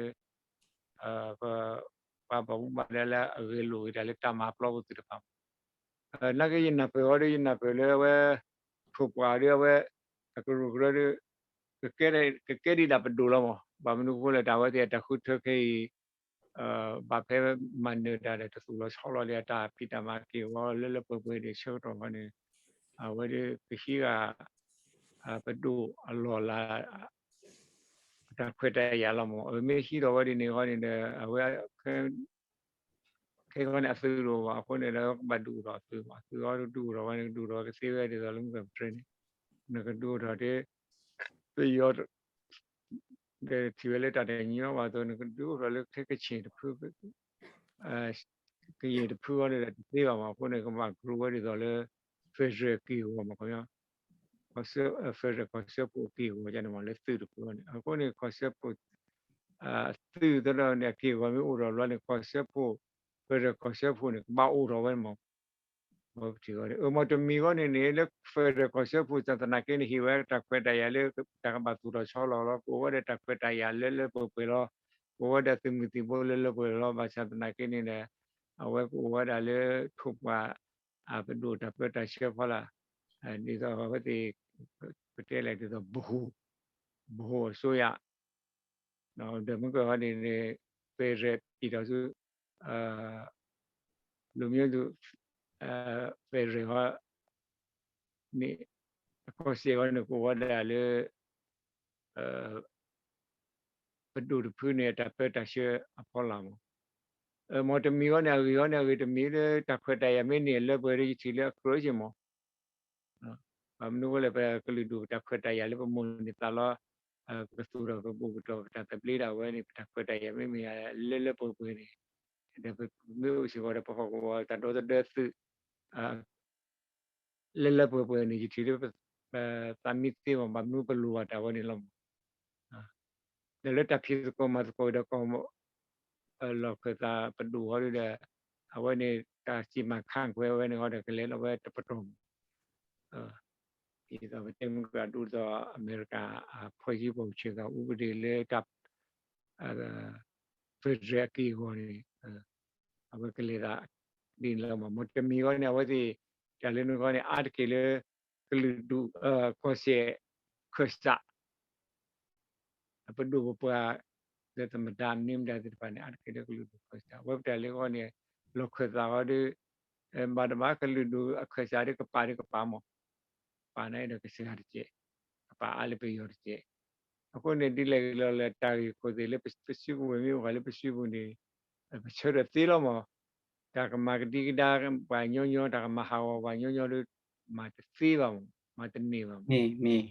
ပှၤဘၣ်မူဘၣ်ဒါလၢအဂဲၤလိာ်က့ၤတၢ်လၢတၢ်မၤပျီပူၤသ့ၣ်တဖၣ်မး. နာ်က့ယနၢ်ပၢၢ်အီၤဒီး ယနၢ်ပၢၢ်လၢအဝဲ ထိၣ်ပှၢ်ဒီးအဝဲ အကရူၢ်ကရၢဒီး ကကဲဒ်ဒၣ်ပဒိၣ်လီၤမး. ဘၣ်မနုၤအဃိလဲၣ် တၢ်ဝဲသ့ၣ်အတၢ်ဃုထၢခဲအံၤ ဘၣ်ဖဲမၤနၢၤတၢ်ဒီးတသူၣ်လီၤဆီလီၤဒီး အတၢ်ဖံးတၢ်မၤက့ၢ်ဂီၤလၢလၢပှဲၤပှဲၤဒီး ဆၢကတီၢ်ခီန့ၣ် အဝဲဒၣ်ကဟံးဂၤ ပဒိၣ်အလီၢ်လၤ အတၢ်ခွဲးတၢ်ယာ်လီၤမး. အမ့ၢ်ဟံးထီၣ်ဝဲဒ်န့ၣ်ခီန့ၣ်ဒီး အဝဲ ခဲခီန့ၣ် အသုးတအိၣ်ဘၣ်အဃိန့ၣ်ဒီး ကဘၣ်ဒုးအိၣ်ထီၣ်အသုးမး. အသုးအီၤဒုးအိၣ်ထီၣ်ဝဲန့ၣ် ကဒုးအိၣ်ထီၣ်ဝဲကသ့ဝဲဒ်သိးလၢမုၢ်ကပတြၢၤန့ၣ် နကဒုးအိၣ်ထီၣ်တ့ၢ် ပယီၤ ဒီးထံၣ်ဝဲလၢတၢ်တညီဘၣ်အသိး နကဒုးအိၣ်ထီၣ်လၢခဲကဆ့ၣ်တဖု ကယဲၢ်တဖုအီၤဒီးတသ့ဘၣ်မး. အဃိန့ၣ် ကဘၣ်ကရူၢ်ဝဲဒ်သိးလၢ federal က့ၢ်ဂီၤမး ခီပညီ federal ကီၢ်စၢဖှိၣ်အက့ၢ်ဂီၤန့ၣ်မး လၢသုးတဖုအီၤန့ၣ်. အဃိန့ၣ် ကီၢ်စၢဖှိၣ် သုးသဒီန့ၣ် အက့ၢ်ဂီၤမ့ၢ်အိၣ်ထီၣ်ဘျီန့ၣ် ကီၢ်စၢဖှိၣ် federal ကီၢ်စၢဖှိၣ်န့ၣ် ကဘၣ်အိၣ်ထီၣ်ဝဲမး. အမ့ၢ်တမံၤဂီၢ်န့ၣ်န့ၣ် လၢ federal ကီၢ်စၢဖှိၣ် သနာ်က့န့ၣ် ဟ့ၣ်ဝဲတၢ်ခွဲးတၢ်ယာ်လၢ တၢ်ကဘၣ်သူၣ်ထီၣ်ဆီလီၤလီၤ. ကအိၣ်ဝဲဒီးတၢ်ခွဲးတၢ်ယာ်လၢလၢပှဲၤပှဲၤလီၤ. ကအိၣ်ဝဲဒီးသုးမုၢ်သံၣ်ဘိလၢလၢပှဲၤပှဲၤလီၤ. ဘၣ်ဆၣ်သနာ်က့န့ၣ်ဒီး အဝဲကအိၣ်ဝဲဒၣ်လၢထိၣ်ပှၢ် ပဒိၣ်တၢ်ပၢတၢ်ဆှၢဖီလာ် ဒ်သိးအဝဲသ့ၣ် ပတဲလဲၣ်ဒ်သိး ဗဟို ဗဟိုအစိုးရ ဒီးမ့ၢ်ကဟီန့ၣ်န့ၣ် federal ပြည်ထောင်စု လူမျိုးစု federal ဟီန့ၣ် အကီၢ်စဲၣ်ဟီန့ၣ် ကအိၣ်ဝဲဒၣ်လၢ ပဒိၣ်တဖုန့ၣ် တၢ်ပၢတၢ်ဆှၢအဖီလာ်မး. မ့ၢ်တမံၤဂီၢ်န့ၣ် အဂ့ၢ်ဂီၢ်န့ၣ် အဂ့ၢ်တမံၤလၢတၢ်ခွဲးတၢ်ယာ်မ့ၢ်န့ၢ်အလၢပှဲၤဒီး ယထံၣ်လၢအကြၢးက့ၤမး. ဘၣ်မနုၤအဃိလဲၣ် ပကလုာ်ဒူၣ်ပတၢ်ခွဲးတၢ်ယာ်လၢပမိၢ်န့ၢ်သးလီၤ ကသူၣ်ထီၣ်ကဘူၣ်ကတီၢ်ပတၢ်သဘျ့ဒၣ်ဝဲန့ၣ် ပတၢ်ခွဲးတၢ်ယာ်မ့ၢ်မ့ၢ်လၢလၢပှဲၤပှဲၤန့ၣ် ဒီးပမ့ၢ်အိၣ်စ့ၢ်ကီးဒီးပဟီၣ်ကဝီၤတၢ်ဒီသဒၢသုး လၢလၢပှဲၤပှဲၤန့ၣ် ယထံၣ်လၢ ပသးမံသ့မး ဘၣ်မနုၤပလိၣ်ဘၣ်တၢ်ဝဲန့ၣ်လီၤမး. ဒီးလၢတၢ်ဖံးသကိးမၤသကိးဒီးကီၢ် လီၢ်ခၢၣ်သးပဒိၣ်ဟီဒီး အဝဲန့ၣ် တၢ်စံၣ်မၤခးကွဲးဝဲန့ၣ်ဟီဒီး ကလဲၤလီၤဝဲတပတီၢ်မး. ဒ်သိးပတဲမ့ၢ်ကဒိၣ်ဒ်သိး အမဲရကၤ အဖီၣ်ယံၤပီၣ်ဆဲးသး ဥပဒေလၢတၢ် federal အက့ၢ်အဂီၤန့ၣ် အဝဲကလဲၤသးဒ်န့ၣ်လီၤမး. မ့ၢ်တမံၤဂီၢ်န့ၣ် အဝဲသ့ၣ် တၢ်လၢနဂီၢ်န့ၣ် အါတက့ၢ်လၢ ကလုာ်ဒူၣ် ကီၢ်စဲၣ် ခၢၣ်စး ပဒိၣ်ပပှၢ် လၢသမ္မတ မနုၤမတၤသ့ၣ်တဖၣ်န့ၣ် အါတက့ၢ်လၢကလုာ်ဒူၣ်ခၢၣ်စး အဝဲပတၢ်လၢဂီၢ်န့ၣ် လီၢ်ခၢၣ်သးဂီၢ်ဒီး ဘၣ်တဘၣ်ကလုာ်ဒူၣ်အခၢၣ်စးဒီးကပာ်ဒီးကပာ်မး ပာ်န့ၣ်ဒီးကစှၤတကဲး ကပာ်အါလၢပယီၤတကဲး. အဃိန့ၣ် ဒ်လဲၣ်ဂ့ၤလီၤလၢတၢ်ဂ့ၢ်ခိၣ်သ့ၣ်လၢပစုပူၤဝဲမ့ၢ်အိၣ်ဃာ်လၢပစုပူၤန့ၣ် ပဆၢထၢၣ်သ့လီၤမး. တၢ်ကမၤကဒံကဒါပှၤညီညီ တၢ်ကမၤဟးဂီၤပှၤညီညီဒီး မၤတသ့ဘၣ်မး မၤတန့ၢ်ဘၣ်မး. မ့ၢ်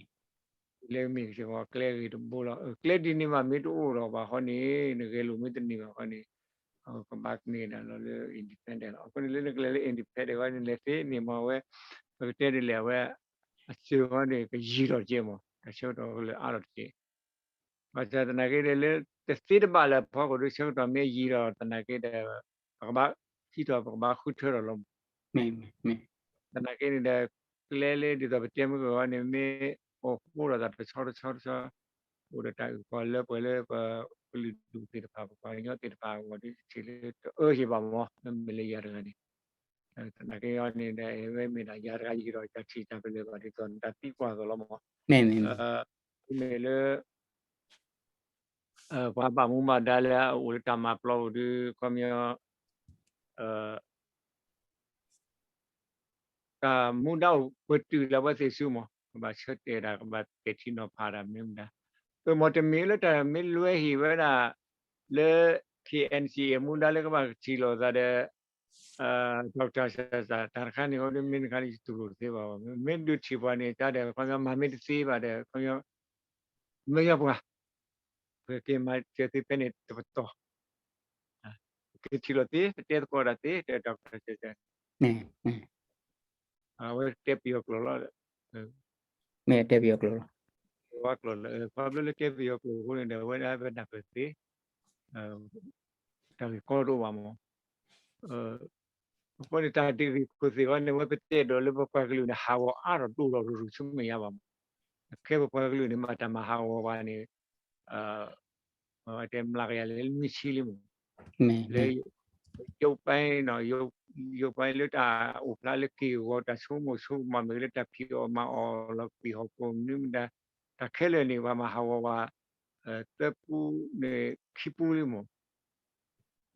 လၢမ့ၢ်ကစ့ၢ်ကီးကျဲဂ့ၤတဘိလီၤ. ကျဲဒ်န့ၣ်မးမ့ၢ်တအိၣ်ဒီးဘၣ်ဃီန့ၣ် နဂဲၤလိာ်မ့ၢ်တန့ၢ်ဘၣ်ဃီန့ၣ် ကဘၣ်ကန့ၢ်ဒၣ်လီၤလၢ independent လီၤ. အဃိန့ၣ်လၢနကလဲၤလၢ independent ဝဲန့ၣ် လဲၤသ့န့ၣ်မ့ၢ်ဝဲ ပကတဲဒ်လဲၣ်ဝဲ အစၢၤဃီန့ၣ် ကယံာ်ထီၣ်တက့ၢ်မး တၢ်ဆၢကတီၢ်ကလၢာ်အါထီၣ်တက့ၢ်. ဘၣ်ဆၣ်သနာ်က့ဒီး လၢတသ့တဘၣ်လၢအဖီခိၣ်ဒီး ဆၢကတီၢ်မ့ၢ်ယံာ်ဒီးသနာ်က့ဒီး ပကဘၣ်ဟံးထီၣ် ပကဘၣ်ဃုထၢထီၣ်လီၤမး. သနာ်က့န့ၣ်ဒီး ကျဲလၢဒ်သိးပတဲမုၢ်ကဂီၤန့ၣ် မ့ၢ်အိၣ်ဃိဒီးသးတဆီတဆီတဆီ အိၣ်ဒီးတၢ်အုၣ်ကီၤလၢပှဲၤလၢပကလုာ်ဒူၣ်သ့ၣ်တဖၣ် ပပှၤကညီသ့ၣ်တဖၣ်အဂီၢ်ဒီး ထံၣ်လၢတအၢက့ၤဘၣ်မး မ့မ့ၢ်လၢယၤတဂၤန့ၣ် သနာ်က့အံၤန့ၣ်ဒီး အဝဲမ့ၢ်ဒၣ်ယၤတဂၤယံၤဒီး တၢ်ထံၣ်တၢ်ပလၢၢ်ဘၣ်ဒ်သိးနတၢ်သံကွၢ်အသိးလီၤမး. မ့မ့ၢ်လၢ ပှၤဘၣ်မူဘၣ်ဒါလၢအအိၣ်လၢတၢ်မၤပျီပူၤဒီး ခီပညီ တၢ်မူဒါအိၣ်ပတုာ်လၢအဝဲသ့ၣ်ဆူမး ကဘၣ်ဆၢတဲာ်ဒၣ် ကဘၣ်တဲာ်ထံနီၤဖးဒၣ်မ့ၢ်မတၤ, အၢ မ့တမ့ၢ်လၢတၢ်မ့ၢ်လွဲဟ့ၣ်ဝဲဒၣ် လၢ ခ့ၣ်အဲၣ်စံၣ်အ့ၣ် မူဒါလၢကဘၣ်ထံၣ်လိာ်သးဒီး ဒီကတၢၢ်စၢ်စၢ် တၢ်တခါန့ၣ် အဝဲဒၣ်မ့ၢ်တခါန့ၣ် ယတူၢ်လိာ်တသ့ဘၣ်ဘၣ်. မ့ၢ်ဒုးထံၣ်ပှၤန့ၣ် တၢ်ဒီး ခီပညီမၤမ့ၢ်တသ့ဘၣ်ဒီး ခီပညီ မ့ၢ်ယီပှၤ ပက့ၤမၤစၢၤသုဖဲန့ၣ်တပတီၢ်, ပက့ၤထံၣ်လိာ်သ့ ပတဲသကိးဒၣ်သ့ ဒီးတၢ်စၢ်စၢ် အဝဲတဲပယီၤကျိာ်လီၤ, မ့ၢ်တဲပယီၤကျိာ်လီၤ, ပယီၤကျိာ်လီၤ, ခီဖျိလၢတဲပယီၤကျိာ်အဃိန့ၣ်ဒီး အဝဲဒၣ်ပနၢ်ပၢၢ်သ့ တၢ်ဂ့ၢ်ကီတအိၣ်ဘၣ်မး. အဃိန့ၣ် တၢ်တဂ့ၢ်ခိၣ်သ့ၣ်အံၤန့ၣ် အဝဲပတဲဒီးလၢပပှၤကလုာ်န့ၣ် ဟးဂီၤအါထီၣ်ဒိၣ်ထီၣ်ရူၤရူၤဆူမဲာ်ညါဘၣ်မး. ခဲပပှၤကလုာ်န့ၣ် မ့ၢ်တၢ်မၤဟးဂီၤပှၤန့ၣ် တဲမျးကယၤလဲၣ်လၢမ့ၢ်ဆံလံမး, လၢ ရုပ်ပိုင်းနီၤ, ရုပ်ပိုင်းလၢတၢ်အိၣ်ဖျါလၢက့ၢ်ဂီၤ တၢ်ဆိကမိၣ်ဆိကမး မ့ၢ်လၢတၢ်ဖံးအီၣ်မၤအီၣ်လီၤ ကွံာ်ဟီၣ်ခိၣ်မနုၤမတၤ, တၢ်ခဲလၢာ်န့ၣ် ပှၤမၤဟးဂီၤပှၤ သၢပူန့ၣ်ခံပူလံမး.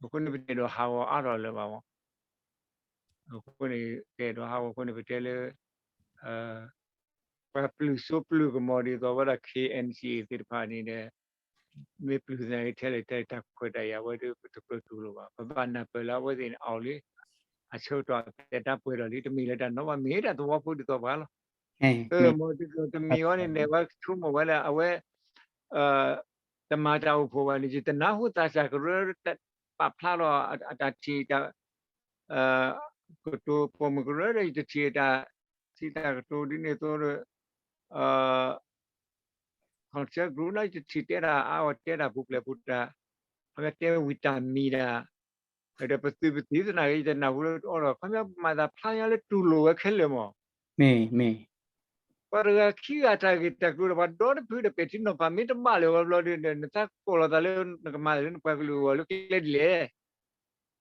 အဃိန့ၣ် ပတဲဒီးဟးဂီၤအါထီၣ်လၢၤဘၣ်မး. အဃိန့ၣ် တဲဒီးဟးဂီၤအဃိန့ၣ် ပတဲလၢ ပှၤပျုၢ်စိပျုၢ်ကမီၤဒ်သိးဝဲဒၣ် ခ့ၣ်အဲၣ်စံၣ်အ့ၣ် သ့ၣ်တဖၣ်န့ၣ်ဒီး မ့ၢ်ပျုၢ်သနာ်က့ထဲလဲၣ် တၢ်ခွဲးတၢ်ယာ်ဝဲဒီး ပတကြၢးတူၢ်လိာ်ဘၣ်. ပဘၣ်နၢ်ပၢၢ်လၢအဝဲသ့ၣ်န့ၣ်အီၤလံ, အဆၢကတီၢ်အသဲးတၢ်ပှဲၤထီၣ်လံ, တမ့ၢ်လၢတၢ်နီၤဘၣ် မ့ၢ်တၢ်သဝီဖိဒ်သိးပှၤလီၤ. မ့ၢ်ဒ်သိးတမ့ၢ်အီၤန့ၣ် နဲၣ်ဝဲဆိကမိၣ်ဝဲလၢအဝဲ တမၤတၢ်အိၣ်ဖှိၣ်ဘၣ်န့ၣ် ယတနၢ်ဟူသးစၢ်ကရၢ ပာ်ဖျါထီၣ်အတၢ်ထံၣ်တၢ် ကတိၤပိာ်မုၣ်ကရၢဒီး ယတထံၣ်တၢ်ထံၣ်တၢ်ကတိၤဒ်န့ၣ်အသိးဒီး contact group နီၤ ယတထံၣ်တဲတၢ်အါအီၤ တဲတၢ်ပူၤဖျဲးပူၤတၢ်, ခီပညီတဲဝံၤတၢ်မံၤတၢ်, ဒီးပသုးပသံၣ်သနာ်က့ ယတနၢ်ဟူလၢတအီၣ်ဒီး ခီပညီမၤသးဖျါညါလၢတူၢ်လိာ်ဝဲခဲလၢာ်မး. ပှၤတဂၤခံဂၤတၢ်ဂ့ၢ်တၢ်ကျိၤဒီး ပှၤဒီတဖုဒီးပဲာ်ထံနီၤဖး မ့ၢ်တဘၣ်လၢၤဝဲဘျီဒီး နသးကိးလီၤသးလၢနကမၤလၢနပှၤကလုာ်အဂီၢ်လၢကျဲဒ်လဲၣ်.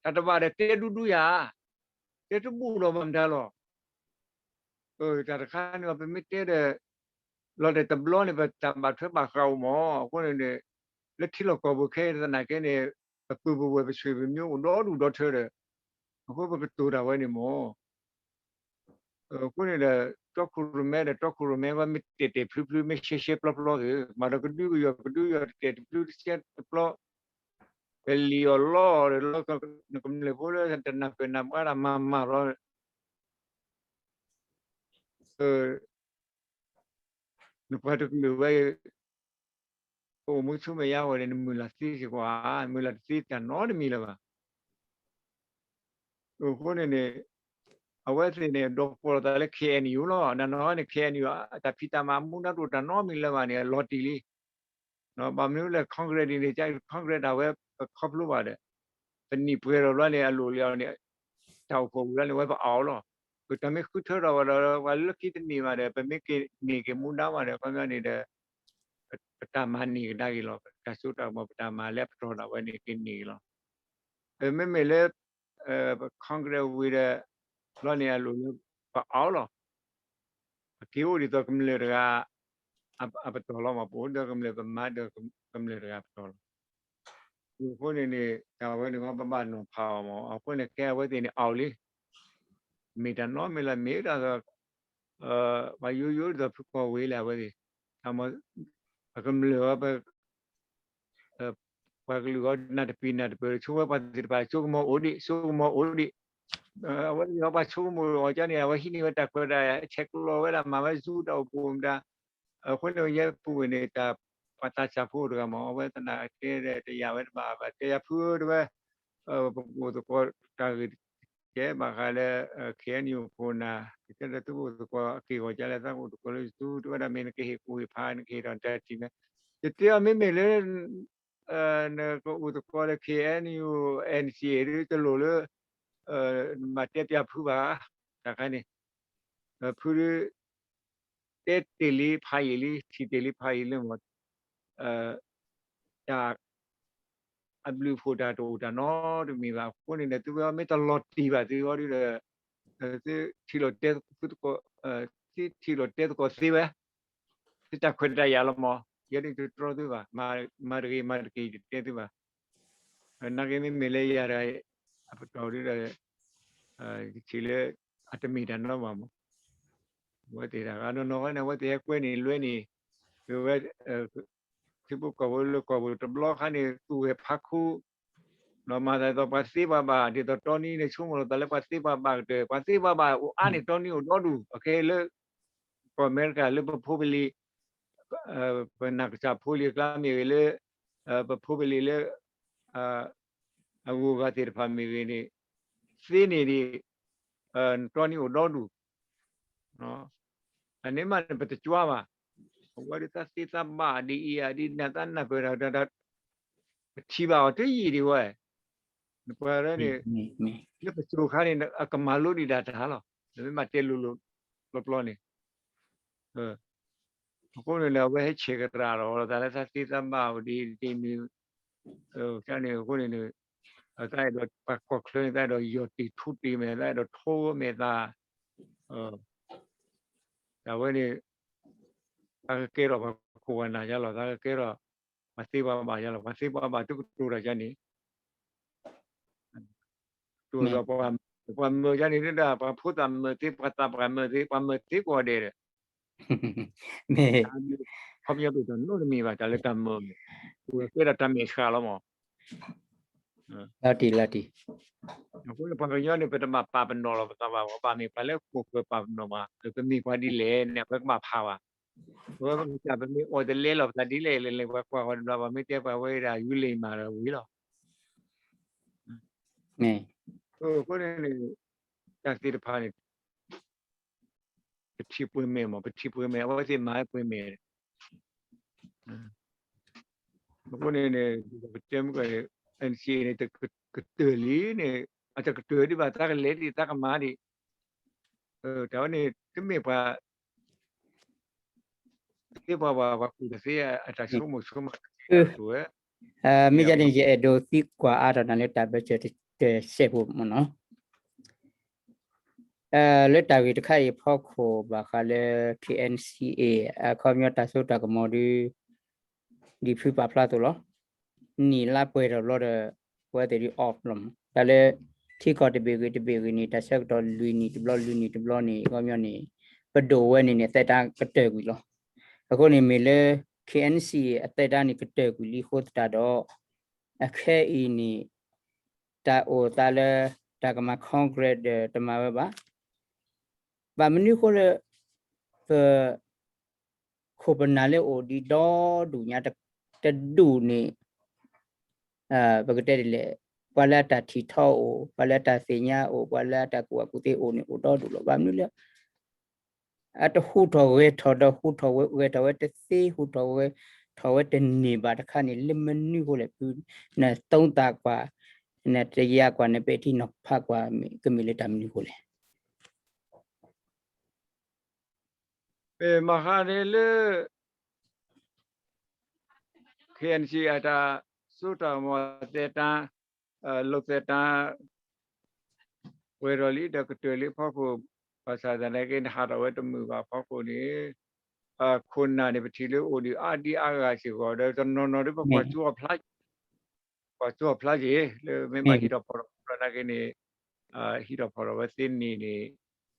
တၢ်တဘၣ်ဒီးတဲဒူဒူယၤ, တဲတဘူၣ်လီၤမၤမတၤလီၤ. တၢ်တခါန့ၣ် ပမ့ၢ်တဲဒီး လီၤဒီးတဘျီန့ၣ် ပတၢ်ဘၣ်ထွဲဘၣ်ဃးအိၣ်မး. အဃိန့ၣ်န့ၣ် လၢထံလီၢ်ကီၢ်ပူၤခဲအံၤသနာ်က့န့ၣ် ပပုၢ်ပဝဲၢ်ပဆွေပမျိုးအိၣ်ဒီဒူၣ်ဒီထၢဒီး အဃိပကတိၤတၢ်ဝဲန့ၣ်မး. အဃိန့ၣ်ဒီး တီခိၣ်ရိၣ်မဲဒီး တီခိၣ်ရိၣ်မဲဝဲမ့ၢ်တဲာ်တဲာ်ဖျုဖျု မ့ၢ်ရှဲရှဲပျီပျီသ့ၣ် မၤဒီးကဒုကယီၢ်ကဒုကယီၢ် တဲာ်တဲာ်တဖျုတရှဲတပျီ ပလံာ်အီၤလီအီၤဒီး နကမျၢၢ်ဖိလၢတနၢ်ပၢၢ်နၢ်ပှၤတၢ်မၤမၤလီၤ နပှၤတကလုာ်ဝဲ ကအိၣ်မူဆူမဲာ်ညါဝဲန့ၣ် နမုၢ်လၢ်သ့စ့ၢ်ကီးဧါ, မုၢ်လၢ်တသ့တၢ်နီတမံၤလၢၤဘၣ်. အဃိန့ၣ်န့ၣ် အဝဲသ့ၣ်န့ၣ် ဒိးကိးလီၤသးလၢ ခ့ၣ်အဲၣ်ယူၣ်လီၤ. နနီၤန့ၣ် ခ့ၣ်အဲၣ်ယူၣ် အတၢ်ဖံးတၢ်မၤအမူဒါတအိၣ်တၢ်နီတမံၤလၢၤဘၣ်န့ၣ် အလီၤတံၢ်လံ. ဘၣ်မနုၤလဲၣ် Congress ဒ်န့ၣ် Congress ဒၣ်ဝဲပခီဖျိဘၣ်ဒီး ပနံၣ်ပှဲၤထီၣ်ဘျီန့ၣ် အလိၣ်လၢအီၤန့ၣ် တၢ်အိၣ်ဖှိၣ်ဝံၤလီၤန့ၣ် ဝဲပအီၣ်လီၤ. ပတၢ်မ့ၢ်ဃုထၢထီၣ်ဝဲဒီး ပှၤလၢခံတန့ၢ်ဘၣ်ဒီး ပမ့ၢ်က့ၤန့ၢ်က့ၤမူဒါဘၣ်ဒီး ခီပညီန့ၣ်ဒီး ပတၢ်မၤန့ၢ်ကဒါက့ၤလီၤ. ပတၢ်စိတၢ်ကမီၤ ပတၢ်မၤလၢအပတီၢ်ဒၣ်ဝဲန့ၣ် က့ၤန့ၢ်က့ၤလီၤ. မ့မ့ၢ်လၢ ပ Congress ဝံၤဒီး လီၤန့ၣ်အလိၣ်လၢပအီၣ်လီၤ. ပက့ၤအိၣ်ဒ်သိးကမျၢၢ်တဂၤ အပတီၢ်လီၤမး ပအိၣ်ဒီးကမျၢၢ် ပမၤဒီးကမျၢၢ်တဂၤပတီၢ်လီၤ. အဃိန့ၣ်န့ၣ် တၢ်ဝဲန့ၣ် ပဘၣ်နီၤဖးအီၤမး အဃိန့ၣ် ကဲအဝဲသ့ၣ်န့ၣ်အီၣ်လံ မ့ၢ်တၢ်နီတမံၤလၢၤ မ့ၢ်ဒၣ်သိး ပှၤယိယိဒ်သိးဖုကီၢ်ဝ့ၤလၢအဝဲသ့ၣ် ပကမျၢၢ်အီၤ ပှၤကလုာ်အီၤ နၢ်တပံၤနၢ်တပၢၢ် ဆိဝဲပှၤသ့ၣ်တဖၣ် ဆိကမိၣ်အိၣ်ဒံး ဆိကမိၣ်အိၣ်ဒံး အဝဲသ့ၣ်အီၤ ပှၤဆိကမိၣ်အီၤကန့ၣ် အဝဲဟံးန့ၢ်ဝဲတၢ်ခွဲးတၢ်ယာ် ဆဲးကျိးဝဲဒၣ် မၤဝဲဆူတၢ်အိၣ်ဖှိၣ်မတၤ အဃိန့ၣ် ယဲပူၤကွံာ်န့ၣ် တၢ်ပှၤသးစၢ်ဖိတဂၤမ့ၢ် အဝဲသနာ်က့တဲဒီးတယာ်ဝဲတဘၣ် ဘၣ်တဲယၤဖုတဝဲ ပကအိၣ်သကိးတၢ်ဂ့ၢ်တကဲ ဘၣ်ဃးလၢ ခ့ၣ်အဲၣ်ယူၣ်ခိၣ်နၢ် ကတဲဒီးသုကအိၣ်သကိးအက့ၢ်အဂီၤကလဲၣ် သးကအိၣ်သကိးလၢသုတဝဲဒၣ်မ့ၢ်နကဟ့ၣ်ကူၣ်ဟ့ၣ်ဖး နကဟ့ၣ်ဒီးတၢ်ထံၣ်မ့ၢ် ယတဲအီၤမ့မ့ၢ်လၢ နကအိၣ်သကိးလၢ ခ့ၣ်အဲၣ်ယူၣ် အၣ်အၣ်ၣ်စီၣ်အ့ၣ် ဒ်တလိၣ်လၢ နဘၣ်တဲပျးဖုဘၣ် တၢ်ခါန့ၣ် ဖုဒ် တဲတ့ၢ်လံဖးယံာ်လံ ထံၣ်တ့ၢ်လံဖးယံာ်လံမ့ၢ် တၢ် အဘျုးအဖှိၣ်တၢ်တအိၣ်တၢ်နီတမံၤဘၣ် အဃိန့ၣ်ဒီး သုဝဲမ့ၢ်တလီၤတံၢ်ဘၣ်သုအီၤဒီး သုထံၣ်လီၤတဲသကိး သုထံၣ်လီၤတဲသကိးသ့ဝဲ သုတၢ်ခွဲးတၢ်ယာ်လီၤမး ယဲဒ်တတြီသုဘၣ် မၤတဂ့ၤမၤတက့ၢ် ယတတဲသုဘၣ် နာ်က့မ့မ့ၢ်လၢယၤဒီး အပတီၢ်ဒ်ဒီး ယထံၣ်လၢ အတမ့ၢ်တၢ်နီဘၣ်မး အဝဲသ့ၣ်တၢ်ဂၤနီၢ်နီၢ်ဝဲန့ၣ် အဝဲသ့ၣ်ဟဲကွဲန့ၣ်လွဲန့ၣ် ဝဲ ထံဖိကီၢ်ဖိလၢကီၢ်ပူၤတဘျီခါန့ၣ် သူၣ်ဂဲၤဖးခူ ဒီးမၤသးဒ်သိးပှၤသ့ပှၤဘၣ် ဒ်သိးတီနံၤန့ၣ် ဆိကမိၣ်လီၤသးလၢပှၤသ့ပှၤဘၣ်ကတၢၢ် ပှၤသ့ပှၤဘၣ်အိၣ်အါန့ၣ် တီနံၤအိၣ်ဒီဒူၣ် အခဲအံၤလၢ ကီၢ်အမဲရကၤလၢပဖိပလံၤ ပနၢ်ကစၢ်ဖိလံၤအကျါမ့ၢ်ဂ့ၤလၢ ပဖိပလံၤလၢ အဂုၤအဂၤသ့ၣ်တဖၣ်မ့ၢ်ဂ့ၤန့ၣ် သ့န့ၢ်ဒံး တီနံၤအိၣ်ဒီဒူၣ် အန့ၣ်မးန့ၣ် ပတကွၢ်ဘၣ် အဝဲဒ်သးသ့သးဘၣ်ဒ်အံၤဧါ ဒ်နသးနၢ်ပၢၢ်တၢ် ပထံၣ်ဘၣ်အီၤတယံာ်ဒံးဝဲ နပှၤလၢန့ၣ် လၢပစိၤခါန့ၣ် အကမၤလိဒံးဒၣ်တၢ်လီၤ နမ့ၢ်မၤတဲလိၤလိၤပျီပျီန့ၣ် အဃိန့ၣ်ဒီး အဝဲဟဲဆဲးကရၣ်လီၤသးလၢသးသ့သးဘၣ်အီၤဒ်ဒ်န့ၣ် ကန့ၣ်အဃိန့ၣ်န့ၣ် သးအဲၣ်ဒိးပှၤကီၢ်ချၢန့ၣ် သးအဲၣ်ဒိးယီၢ်တ့ၢ်ထူတ့ၢ်မဲာ် သးအဲၣ်ဒိးထိမဲာ်သး တၢ်ဝဲန့ၣ် သးကကဲထီၣ်ပှၤခိၣ်ပှၤနၢ်ယါလီၤ သးကကဲထီၣ် ပှၤသ့ပှၤဘၣ်ယါလီၤ ပှၤသ့ပှၤဘၣ်သုကတိၤတၢ်ယါန့ၣ် တိၤဒီး ပှၤမၢယါန့ၣ်ဒၣ် ပှၤဖိသၣ်မၢသ့ ပှၤသးပှၢ်မၢသ့ ပှၤမၢသ့ကိးဂၤဒဲးဒီး မ့ၢ် ခီပညီပတၢ်နီတမံၤဘၣ် တၢ်လၢတၢ်မၢန့ၣ် အိၣ်ဝဲကဲဒၣ်တၢ်မဲာ်ဆှးလီၤမး လီၤတံၢ်လီၤတံၢ် အဃိန့ၣ် ပှၤကညီန့ၣ် ပတဘၣ်ပာ်ပနီၣ်လီၤပသးဘၣ် ပဘၣ်မ့ၢ်ပှၤလၢခိၣ်ဃၢၤပာ်ပနီၣ်ဘၣ် ပမ့ၢ်ပှၤဒ်လဲၣ်န့ၣ် အဝဲကဘၣ်ဖးဘၣ် ပဝဲပကစၢ်ပမ့ၢ်အီၣ်တလဲလီၤပသးဒ်လဲၣ်လဲၣ်လဲၣ် ပှၤကွၢ်ဃီၤတဘျီ ပှၤမ့ၢ်တဲပှၤဝဲဒၣ် ယူလ့ၣ်မးဒီးဝံၤလီၤ အဃိန့ၣ် တၢ်သ့ၣ်တဖၣ်န့ၣ် ပထံၣ်ပှဲၤမဲာ်မး ပထံၣ်ပှဲၤမဲာ် အဝဲသ့ၣ်မၤပှဲၤမဲာ် အဃိန့ၣ်န့ၣ် ပတဲမ့ၢ်ကီၢ်န့ၣ် အၣ်အၣ်ၣ်စီၣ်အ့ၣ်န့ၣ် ကတၢၢ်လံန့ၣ် အတကတၢၢ်ဒံးဘၣ် သးကလဲၤဒံး သးကမၤဒံး တၢ်ဝဲန့ၣ် တမ့ၢ်ပှၤ သ့ပှၤဘၣ် ပှၤကူၣ်တသ့ အတၢ်ဆိကမိၣ်ဆိကမး တᢢ်ဝဲ မ့ၢ်ယါန့ၣ် ယအဲၣ်ဒိးသံကွၢ်အါထီၣ်နၤလၢတၢ်ဘၢၣ်စၢၤတစဲးဖိမ့ၢ်နီၤ လၢတၢ်ဂ့ၢ်တခါအံၤအဖီခိၣ် ဘၣ်ဃးလၢ ခ့ၣ်အဲၣ်အၣ်ၣ်စီၣ်အ့ၣ် အခီပညီတၢ်စိတၢ်ကမီၤဒ် ဒ်ဖုပာ်ဖျါအသိးလီၤ. နံၣ်လါပှဲၤထီၣ်ဘျီဒီး အဝဲသ့ၣ်ဒ် off လီၤမး. တၢ်လၢ ထံကီၢ်တဘ့ၣ်ဂ့ၤတဘ့ၣ်ဂ့ၤန့ၣ် တၢ်ဆၢကတီၢ်လွံၢ်နံၣ်တဘျီ လွံၢ်နံၣ်တဘျီန့ၣ် အခီပညီန့ၣ် ပဒိၣ်ဝဲန့ၣ်န့ၣ် အသက်တမ်းကတၢၢ်ကွံာ်လီၤ. အဃိန့ၣ်မ့ၢ်လၢ ခ့ၣ်အဲၣ်အၣ်ၣ်စီၣ်အ့ၣ် အသက်တမ်းန့ၣ်ကတၢၢ်ကွံာ်လံအဃိသတးဒီး အခဲအံၤန့ၣ် တၢ်အိၣ်သးလၢ တၢ်ကမၤ Congress ဒီးတမၤဝဲဘၣ်. ဘၣ်မနုၤအဃိလၢ ပ ခိၣ်ပနၢ်လၢအိၣ်ဒံးဒီဒူၣ်ညါ တဒူၣ်န့ၣ် ပကတဲဒ်လဲၣ် ပှၤလၢအတၢ်ထံၣ်ထီအိၣ် ပှၤလၢအတၢ်သ့ၣ်ညါအိၣ် ပှၤလၢအတၢ်ကူၣ်ဘၣ်ကူၣ်သ့အိၣ်န့ၣ် အိၣ်ဒီဒူၣ်လီၤ. ဘၣ်မနုၤလၢ အတဟူးထီၣ်ဂဲၤထီၣ်ဒီး ဟူးထီၣ်ဂဲၤထီၣ်ဝဲတသ့ ဟူးထီၣ်ဂဲၤထီၣ်ဝဲတန့ၢ်ဘၣ်တခါန့ၣ် လၢမနုၤအဃိလဲၣ် ဖု နသုံးသပ်ကွၢ် နတယာကွၢ် နပဲာ်ထံနီၤဖးကွၢ် ကမ့ၢ်လၢတၢ်မနုၤအဃိလဲၣ်. မ့ၢ်မဟါန့ၣ်လၢ ခ့ၣ်အဲၣ်အၣ်ၣ်စီၣ်အတၢ်စိတၢ်ကမီၤ သက်တမ်း လုပ်သက်တမ်း ပှဲၤထီၣ်လံဒီးကတၢၢ်လံအဖီခိၣ် ဘၣ်ဆၣ်သနာ်က့န့ၣ် ဟးထီၣ်ဝဲတမုာ်ဘၣ်အဖီခိၣ်န့ၣ် ခိၣ်နၢ်န့ၣ် ပထံၣ်လၢအိၣ်ဒံးအါဒံးအါဂၤစ့ၢ်ကီး ဒီးတနီၤနီၤဒ်ပကွၢ်ကၠိအဖျါ ကွၢ်ကၠိအဖျါက့ၤ လၢမ့ၢ်ဘၣ်ဟံးထီၣ်ဖီၣ်ထီၣ်သနာ်က့န့ၣ် ဟံးထီၣ်ဖီၣ်ထီၣ်ဝဲသ့န့ၣ်န့ၣ်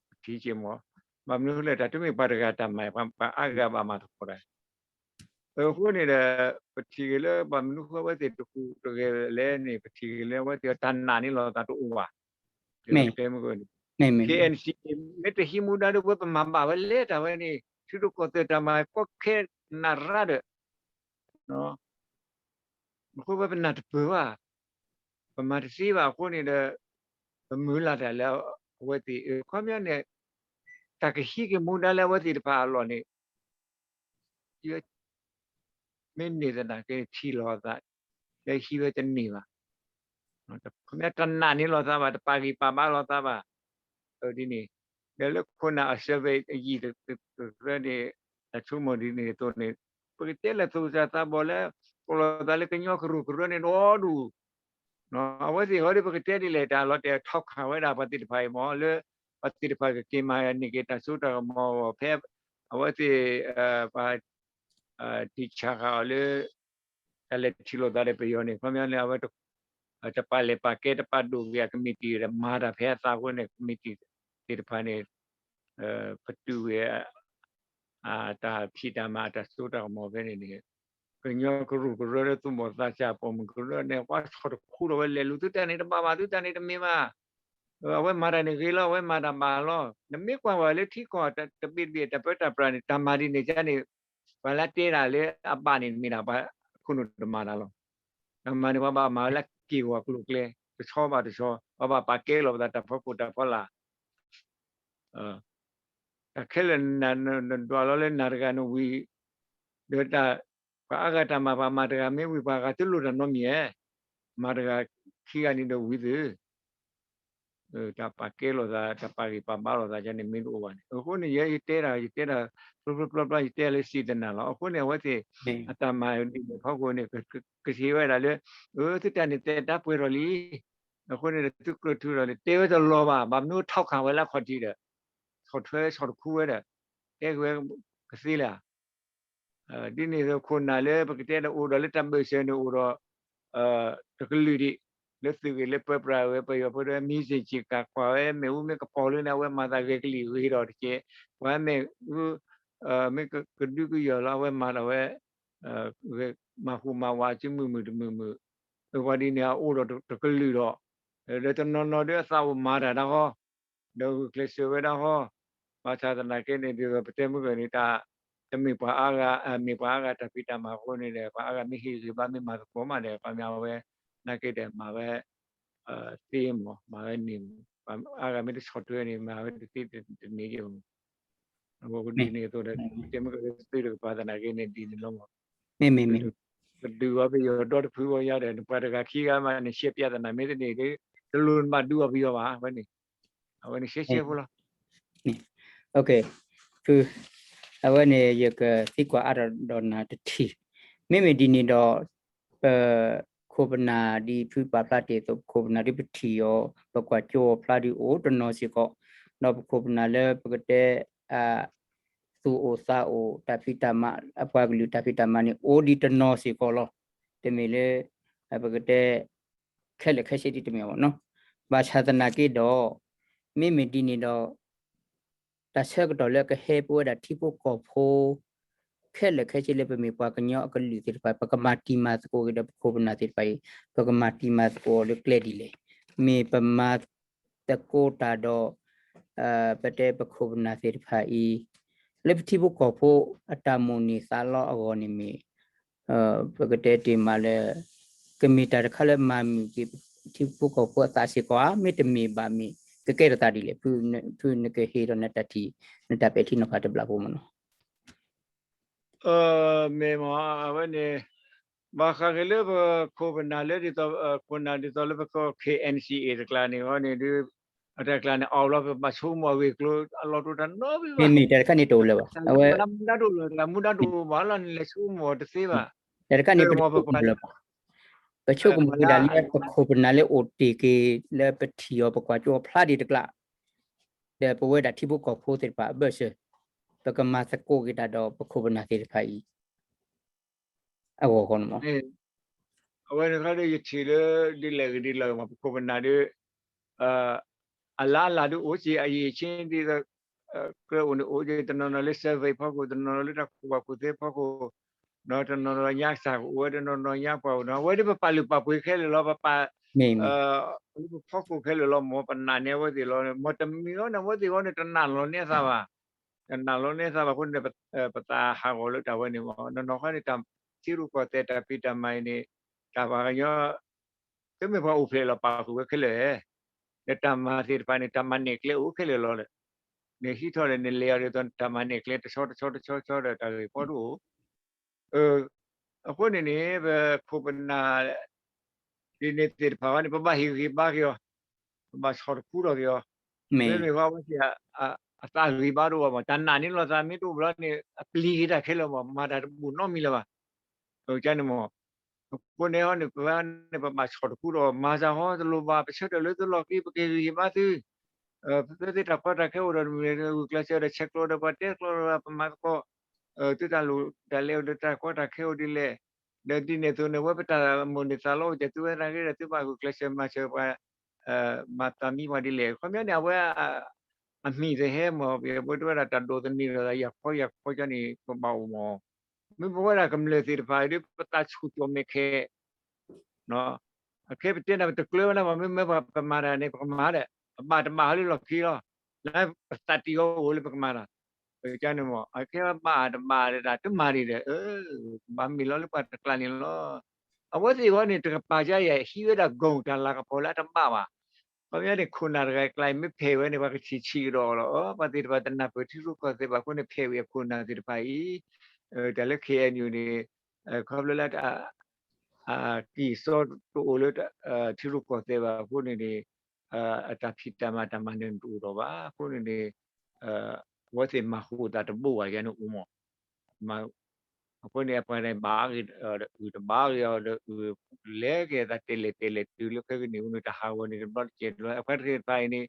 ပထံၣ်က့ၤမး ဘၣ်မနုၤလဲၣ် တၢ်တမ့ၢ်ပှၤတဂၤတၢ်မၤ ပှၤအါဂၤဘၣ်မၤသကိးတၢ် အဃိန့ၣ်ဒီး ပထံၣ်က့ၤလၢဘၣ်မနုၤဃိအဝဲသ့ၣ်တကူၣ်တဂဲၤလဲၣ်န့ၣ် ပထံၣ်က့ၤလၢအဝဲသ့ၣ်တၢ်နာ်န့ၢ်လီၤသးတအိၣ်ဘၣ်. တဲမ့ၢ် ခ့ၣ်အဲၣ်အၣ်ၣ်စီၣ်အ့ၣ် မ့ၢ်တဟံးမူဒါဒီး ပဝဲပမၤဘၣ်ဝဲလဲၣ်တၢ်ဝဲန့ၣ် ထံဒိၣ်ကီၢ်သဲးတၢ်မၤကီခဲနးရၣ်ဒီး အဃိဝဲပနၢ်တပၢၢ်ဘၣ်, ပမၤတသ့ဘၣ်အဃိန့ၣ်ဒီး ပမုၢ်လၢ်တၢ်လၢအဝဲသ့ၣ် အခီပညီန့ၣ် တၢ်ကဟံးက့ၤမူဒါလၢအဝဲသ့ၣ်တဖၣ်အလီၢ်န့ၣ် မ့ၢ်န့ၢ်သနာ်က့န့ၣ် ထံၣ်လိာ်သး လၢဟံးဝဲတန့ၢ်ဘၣ်. ခီပညီတနာ်န့ၢ်လိာ်သးဘၣ်, တပာ်ဂံၢ်ပာ်ဘါလိာ်သးဘၣ်. ဒ်န့ၣ် ဒီးလၢခိၣ်နၢ်အ survey အယံာ်တကြၢးန့ၣ် တၢ်ဆိကမိၣ်ဒ်န့ၣ်အသိးန့ၣ် ပကတဲလၢသူၣ်စၢ်သးဘီၣ်လၢ ကိးလိာ်သးလၢကညီကရူၢ်ကရၢန့ၣ်ဒီဒူၣ် အဝဲသ့ၣ်ဟီဒီး ပကတဲဒ်လဲၣ် တၢ်လီၤတဲာ်ထီၣ်ခးဝဲဒၣ်ပှၤသ့ၣ်တဖၣ်အံၤမ့ၢ် လၢပှၤသ့ၣ်တဖၣ်ကက့ၤမၤန့ၢ်က့ၤတၢ်စိတၢ်ကမီၤအဂီၢ် ဖဲအဝဲသ့ၣ် ပှၤ တံာ်ဆၣ်ဃာ်အီၤလၢ တၢ်လဲၤထံၣ်လိာ်သးဒီးပယီၤန့ၣ် ခီပညီန့ၣ် အဝဲ တပာ်လဲၤပာ်ကဲ တပာ်ဒိၣ်က့ၤအကမံးတံာ်ဒီး မၤတၢ်ဖဲအသးအဃိန့ၣ် ကမံးတံာ်သ့ၣ်တဖၣ်န့ၣ် ပတုာ်ဝဲ တၢ်ဖံးတၢ်မၤ တၢ်စိတၢ်ကမီၤဖဲန့ၣ်န့ၣ် ကညီကရူၢ်ကရၢလၢသူၣ်ဘီၣ်သးစၢ်ပိာ်မုၣ်ကရၢန့ၣ် ပှၤဆီၣ်တခူဒီးဝဲလဲၤလူၤ သုတၢ်န့ၣ်တဘၣ်ဘၣ် သုတၢ်န့ၣ်တမ့ၢ်ဘၣ်. အဝဲမၤတၢ်န့ၣ်ဂ့ၤလီၤ အဝဲမၤတၢ်ဘၣ်လီၤ. နမ့ၢ်ကွၢ်ဝဲလၢထံကီၢ်တဘ့ၣ်တဘ့ၣ် တၢ်ပၢတၢ်ပြးန့ၣ် တၢ်မၤဒ်န့ၣ်ကန့ၣ် ပှၤလၢတဲတၢ်လၢအဘၣ်န့ၣ် မ့ၢ်ဒၣ်ပှၤခိၣ်နူာ်တမၤတၢ်လီၤ. တၢ်မၤန့ၣ် ပှၤဘၣ်မၤဝဲလၢက့ၢ်ဂီၤကျိၤကျဲ တဆီဘၣ်တဆီ ပှၤဘၣ်ပာ်ကဲလီၤပသးတၢ်ဖီခိၣ်တၢ်ဖီလာ် တၢ်ခဲလၢာ် နဒွးလီၤလၢနၤတဂၤနဝံၤ ဒီးတၢ် ပှၤအါဂၤတၢ်မၤ ပှၤမၤတဂၤမ့ၢ်ဝံၤ ပှၤဂၤတလိၣ်တၢ်နီတမံၤဧါ. မၤတဂၤခံဂၤန့ၣ်ဒီးဝံၤသု တၢ်ပာ်ကဲလိာ်သး တၢ်ပာ်ဂံၢ်ပာ်ဘါလိာ်သးန့ၣ် မ့ၢ်တအိၣ်ဘၣ်န့ၣ် အဃိန့ၣ် ယဲယတဲတၢ် ယတဲတၢ် ဖျိဖျိဖျါဖျါ ယတဲလၢစံးတနၢ်လီၤ. အဃိန့ၣ် အဝဲသ့ၣ် အတၢ်မၤဒ်န့ၣ်ဖီခိၣ်န့ၣ် ကစံးဝဲဒၣ်လၢ အၢ သုတၢ်န့ၣ်တဲတၢ်ပှဲၤထီၣ်လံ အဃိန့ၣ်ဒီး သုကျၢၢ်ထူဒီး တဲဝဲတလီၤဘၣ် ဘၣ်မနုၤထီၣ်ခးဝဲလၢအခီၣ်ထံးဒီး ဆီၣ်ထွဲဆီၣ်တခူဝဲဒီး တဲကဝဲကသ့လၢ ဒ်န့ၣ်အသိး ခိၣ်နၢ်လၢပကတဲဒီးအိၣ်ဒီးလၢတၢ်ဘၢၣ်စၢၤန့ၣ်အိၣ်ဒီး တကလုာ်ဒံး လၢသုးဂ့ၤလၢပၢပြးဝဲ ပယီၤဖိဒီး မံစ့ၣ်ကၠံၣ်ကၣ်ကွၢ်ဝဲ မ့ၣ်အူမ့ၢ်ကပီၤလၢန့ၣ် အဝဲမၤသးဂဲၤကလံၢ်ဂ့ၤဒီးတက့ၢ် ပှၤမ့ၣ်အူ မ့ၢ်ကဒုကယီၢ်လီၤ အဝဲမၤဒီးဝဲ မၤဟူးမၤဝးစုမုာ်မုာ်တမုာ်မုာ် ပှၤဒ်န့ၣ်အအိၣ်ဒီးတကလုာ်ဒီး ဒီးတနီၤနီၤဒီးအသးအိၣ်မၤတၢ်ဒၣ်ဃီ ဒီးဂုာ်ကျဲးစၢးဝဲဒၣ်ဃီ ဘၣ်ဆၣ်သနာ်က့န့ၣ် ဒ်သိးပတဲမုၢ်ဂီၤန့ၣ် တၢ် တမ့ၢ်ပှၤအါဂၤ မ့ၢ်ပှၤအါဂၤတၢ်ဖံးတၢ်မၤအဃိန့ၣ်ဒီး ပှၤအါဂၤမ့ၢ်ဟ့ၣ်ဂံၢ်ဘါမ့ၢ်မၤသကိးမးဒီး ပှၤမ့ၢ်အဝဲ နာ်က့ဒီးမၤဝဲ သ့မး မၤဝဲန့ၣ်မး ပှၤအါဂၤမ့ၢ်တဆီၣ်ထွဲန့ၣ် မၤဝဲတသ့တန့ၢ်က့မး အဃိဒ်န့ၣ်အသိးဒီး ပတဲမုၢ်ဂီၤလၢသုတကပၤသနာ်က့န့ၣ် ဒ်န့ၣ်လီၤမး ပဒုးဝဲပယီၤဒီတဖုဝဲယါဒီး နပှၤတဂၤခံဂၤမး နရှဲပျးသနာ်မ့ၢ်တန့ၢ်ဒီး တလိၣ်နဘၣ်ဒုးအီၤပယီၤဘၣ် အဝဲန့ၣ် အဝဲန့ၣ်ရှဲရှဲဖိလီၤ ဖု အဝဲန့ၣ် ယကသံကွၢ်အါထီၣ်ဒီးနၤတထံၣ်, မ့မ့ၢ်ဒ်န့ၣ်ဒီး ပခိၣ်ပနၢ်ဒ်ဖုပာ်ဖျါတ့ၢ်အသိး ပခိၣ်ပနၢ်ဒ်ပထံၣ်အီၤ ပကွၢ်ကၠိအီၤဖျါဒ်အိၣ်တနီၤစ့ၢ်ကီး, ဒီးပခိၣ်ပနၢ်လၢပကတဲ သူၣ်အိၣ်သးအိၣ် တၢ်ဖံးတၢ်မၤ အပှၤကလုာ်တၢ်ဖံးတၢ်မၤန့ၣ် အိၣ်ဒ်တနီၤစ့ၢ်ကီးလီၤ. တမ့ၢ်လၢ ပကတဲ ခဲလၢာ်ခဲဆ့ဒ်တမ့ၢ်ဘၣ်နီၤ. ဘၣ်ဆၣ်သနာ်က့ဒီး မ့မ့ၢ်ဒ်န့ၣ်ဒီး တၢ်ဆၢကတီၢ်လၢကဟဲပဝဲဒၣ်ထံဖိကီၢ်ဖိ ခဲလၢာ်ခဲဆ့လၢပမ့ၢ်ပှၤကညီအကလုာ်သ့ၣ်တဖၣ် ပကမၤတံၤမၤသကိးက့ၤဒီးပခိၣ်ပနၢ်သ့ၣ်တဖၣ်အံၤ ပကမၤတံၤမၤသကိးအီၤလၢကျဲဒ်လဲၣ်. မ့ၢ်ပမၤသကိးတၢ်ဒီး ပတဲပခိၣ်ပနၢ်သ့ၣ်တဖၣ်အံၤ လၢပထံဖိကီၢ်ဖိအတၢ်မိၣ်န့ၢ်သးလီအဂီၢ်န့ၣ်မ့ၢ် ပကတဲတ့ၢ်မးလၢ ကမ့ၢ်တၢ်တခါလၢမၤမုာ်က့ၤထံဖိကီၢ်ဖိအသးစ့ၢ်ကီးဧါ, မ့တမ့ၢ်ဘၣ်မ့ၢ် ကကဲထီၣ်သးဒ်လဲၣ်. ဖုနကဟ့ၣ်ဒီးနတၢ်ထံၣ် နတၢ်ပဲာ်ထံနီၤဖးတဘျီဖိမ့ၢ်နီၤ. မ့ၢ်မ့ၢ် အဝဲန့ၣ် ဘၣ်ဃးက့ၤလၢပခိၣ်ပနၢ်လၢဒ်သိး ခိၣ်နၢ်ဒ်သိးလၢပခိၣ် ခ့ၣ်အဲၣ်စံၣ်အ့ၣ် တကျါန့ၣ်ဃီန့ၣ်ဒီး အတၢ်ကျါန့ၣ် အီၣ်ဘျီပဘၣ်ဆိကမိၣ်အဂ့ၢ်အကျိၤ အလီၢ်တအိၣ်တၢ်နီတမံၤဘၣ်. မ့မ့ၢ်တၢ်တခါန့ၣ်တအိၣ်လၢၤဘၣ်. အဝဲ မူဒါတအိၣ်လၢၤ မူဒါတအိၣ်ဘၣ်လီၤ နလဲၤဆိကမိၣ်တသ့ဘၣ်. တၢ်တခါန့ၣ်ပဆိကမိၣ်လၢၤဘၣ်. ပဆိကမိၣ်က့ၤဒၣ်လၢပခိၣ်ပနၢ်လၢအိၣ်တ့ၢ်က့ၤ လၢပထံၣ်အီၤပကွၢ်ကၠိအီၤဖျါဒံးတကျါ ဒီးပဝဲဒၣ်ထံဖိကီၢ်ဖိသ့ၣ်တဖၣ်အဘၢၣ်စၢၤ ပကမၤသကိးက့ၤတၢ်ဒီးပခိၣ်ပနၢ်သ့ၣ်တဖၣ်အံၤ အဂီၢ်ဃီန့ၣ်မ့ၢ် အဝဲန့ၣ်ခီဒီး ယထံၣ်လၢဒ်လဲၣ်ဂ့ၤဒ်လဲၣ်ဂ့ၤမ့ၢ် ပခိၣ်ပနၢ်ဒီး အလၢ်အလၢ်ဒ်အိၣ်က့ၤ အရည်အချင်းဒ်သိး ကြၢးအိၣ်န့ၣ်အိၣ်က့ၤ တနီၤနီၤလၢ survey ဖီခိၣ် တနီၤနီၤလၢတၢ်ကူၣ်ဘၣ်ကူၣ်သ့ဖီခိၣ် တနီၤနီၤညါကစၢ်ကအိၣ်ဝဲ တနီၤနီၤညါပှၢ်အိၣ်နီၤ အဝဲဒ်ပပာ်လုၢ်ပာ်ပှ့ၤခဲလၢာ်လီၤ ပပာ် လၢပဖီခိၣ်ခဲလၢာ်လီၤ မ်ပနာ်န့ၢ်အဝဲသ့ၣ်လီၤ မ်တမံၤဃီန့ၣ် အဝဲသ့ၣ်ဃီန့ၣ် တနာ်လီၤန့ၢ်အသးဘၣ် တနာ်လီၤန့ၢ်သးဘၣ်အဃိန့ၣ် ပသးဟးဂီၤလၢတၢ်ဝဲန့ၣ်မ့ၢ် နီၢ်နီၢ်ဃီန့ၣ် တၢ်ထံရူၢ်ကီၢ်သဲးတၢ်ဖံးတၢ်မၤအံၤန့ၣ် တၢ်ပှၤကညီ တမ့ၢ်ပှၤအိၣ်ဖျဲၣ်လီၤပာ်ဃုာ်ဝဲခဲလၢာ်, ဒီးတၢ်မၤသ့ၣ်တဖၣ်န့ၣ် တၢ်မၤနဲၣ်ကျဲအိၣ်ခဲလၢာ်လီၤ. နဟံးထီၣ်ဒီးနလဲၤအီၤဒ်သိး တၢ်မၤနဲၣ်ကျဲတဆီတဆီတဆီတဆီဒီးတၢ်ဂ့ၢ်ကီတအိၣ် အဃိန့ၣ်န့ၣ် ပခိၣ်ပနၢ် ဒ်န့ၣ်သ့ၣ်တဖၣ်ဝဲန့ၣ် ပဘၣ်ဟ့ၣ်ဂံၢ်ဟ့ၣ်ဘါက့ၤအီၤ, ပဘၣ်ဆီၣ်တခူထီၣ်က့ၤအီၤ, မ့မ့ၢ်ဝဲအဝဲသ့ၣ် အသးဂံၢ်ဘါတအိၣ်ဘၣ်မး, တၢ်နာ်န့ၢ်လိာ်သးမ့ၢ်တအိၣ်ဘၣ်လီၤန့ၣ် အပျံၤက့ၤတၢ်ခဲလၢာ်မး, မၤတၢ်တဘူၣ်နီတမံၤလၢၤဘၣ်. ကန့ၣ်မး အဃိန့ၣ်ဟီန့ၣ် ပဝဲန့ၣ် ပဘၣ်ဆီၣ်တခူထီၣ် မၤစၢၤဟီတလိၣ်ဘၣ်, ပဆၢထၢၣ်လၢသုလီၢ်ခံ ပကဟ့ၣ်ဂံၢ်ဟ့ၣ်ဘါသု, ပသုသ့ၣ်တၢ်ကီတၢ်ခဲအိၣ်ဒီး မ့ၢ်ဂုာ်ကျဲးစၢးဒီးဆဲးကျိးဒီးပှၤတဲကျိးဒီးပမၤသကိး, သုတၢ်လိၣ်တၢ်လဲၤအိၣ်ဒီးတၢ်ကီတၢ်ခဲအိၣ်ဒ်လဲၣ်, ဒီးဒ်န့ၣ်အသိးန့ၣ် ဝဲပတၢ်မိၣ်န့ၢ်သးလီအိၣ်ကဲသုဝဲသနာ်က့ဒီး သုဘၣ်ဂုာ်ကျဲးစၢးမၤစၢၤပှၤ မၤသးမံပှၤဒ်လဲၣ်. ခီပညီန့ၣ် အဝဲ အမံၤသဟဲမ့ၢ် ပဝဲတဝဲဒၣ်တၢ်ဒိးသန့ၤဒီးယၤခီယၤခီကန့ၣ် ပဘၣ်အိၣ်မး, မ့ၢ်ပဝဲဒၣ်ကမျၢၢ်သ့ၣ်တဖၣ်ဒီး ပသးဆူၣ်ကၠီၣ်မဲာ်ခဲ အခဲပတဲနၤ ပတကျၢၤဝဲဒၣ်ဘၣ် မ့မ့ၢ်ပမၤတၢ်န့ၣ် ပကမၤဒီး ပဘၣ်တဘၣ်ဟီလၢလီၢ်ခံလီၤ, လၢပသးတံၢ်အီၤအိၣ်လၢပကမၤတၢ်, ကန့ၣ်မး အခဲဘၣ်တဘၣ်ဒီးတၢ်တမၤဒံးဒီး ဘၣ်မ့ၢ်လီၤလၢပှၤတကျါန့ၣ်လီၤ. အဝဲသ့ၣ်အဂီၢ်န့ၣ် တကပၤကါယဲၢ် ဟံးဝဲဒၣ် ဂုဏ် တၢ်လၤကပီၤလၢအတဘၣ်ဘၣ်. ခီပညီန့ၣ် ခိၣ်နၢ်တဂၤအကျါအံၤ မ့ၢ်ဖဲးဝဲန့ၣ် ပှၤကထံၣ်ဆံးကဒီးအီၤလီၤ. ပှၤသ့ၣ်တဖၣ်တနၢ်ပၢၢ်ထံရူၢ်ကီၢ်သဲးဘၣ်အဃိန့ၣ် ဖဲးဝဲအခိၣ်နၢ်သ့ၣ်တဖၣ်အံၤ တၢ်လၢ ခ့ၣ်အဲၣ်ယူၣ်န့ၣ် ခီဖျိလၢ ကံၢ်စီတအိၣ်လၢ ထံရူၢ်ကီၢ်သဲးဘၣ်အဃိန့ၣ်န့ၣ် အတၢ်ဖံးတၢ်မၤတၢ်မၤနၢၤတအိၣ်ဒီးဘၣ်အဃိန့ၣ်န့ၣ် အဝဲသ့ၣ်မၤဃူာ်သးတဘိဘၣ်ယါန့ၣ်အိၣ်မး. အဃိန့ၣ် အပှၤန့ၣ်ဘၣ်အါဂ့ၤဒီးအုၣ်တဘၣ်ဂ့ၤအီၤဒီးအုၣ်လဲၤက့ၤအသးတဲလဲၣ်တဲလဲၣ်တုၤလၢခဲကနံၣ်အံၤန့ၣ် တၢ်ဟးဂီၤန့ၣ်တဘျီတကဲးတဘျီ အပှၤသ့ၣ်တဖၣ်အံၤန့ၣ်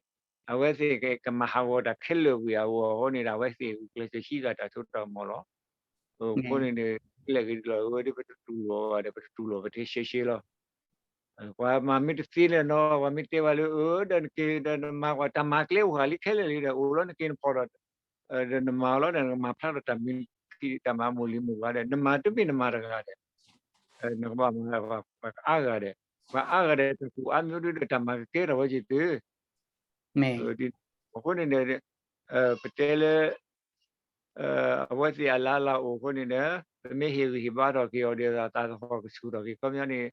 အဝဲသ့ၣ်ကမၤဟးဂီၤတၢ်ခဲလၢာ်ဝံၤအဂီၢ်အဃိန့ၣ်ဒီး အဝဲသ့ၣ်ဂုာ်ကျဲးစၢးဟံးဂၤတၢ်စိတၢ်ကမီၤလီၤ. အဃိန့ၣ်န့ၣ် လဲၤဂ့ၤဒ်လီၤဝဲဒီး ပတတူၢ်လိာ်ဘၣ်ဒီး ပတတူၢ်လိာ်ပတဲရှဲရှဲလီၤ. ပှၤမၤမ့ၢ်တသ့လဲၣ်နီၤ ပှၤမ့ၢ်တဲဝဲလၢ အၢ ဒီးနက့ၤဒီးနမၤကွၢ် တၢ်မၤကျဲအိၣ်ဃာ်လံခဲလၢာ်လံဒီး အိၣ်လီၤနက့ၤနဖီၣ်ဒီး ဒီးနမၤလီၤဒီး နကမၤဖျါထီၣ်တၢ်မုၢ်ခံ တၢ်မၤမိၢ်လံၤမိၢ်ပှၢ်ဒီး နမၤတမ့ၢ်နမၤတဂၤဒီး နကဘၣ်မၤပှၤကအါဂၤဒီး ပှၤအါဂၤဒီး တၢ်ကူၣ်အါမ့ၢ်ဒ်ဒီး တၢ်မၤကကဲထီၣ်ဝဲက့ၤသု အဃိန့ၣ်န့ၣ် ပတဲလၢ အဝဲသ့ၣ်အလၢ်လၢ်အိၣ်အဃိန့ၣ်ဒီး ပမ့ၢ်ဟ့ၣ်ဂံၢ်ဟ့ၣ်ဘါထီၣ်က့ၤအီၤဒီး အသးသဟီၣ်ကဆူၣ်ထီၣ်က့ၤ ခီပညီန့ၣ်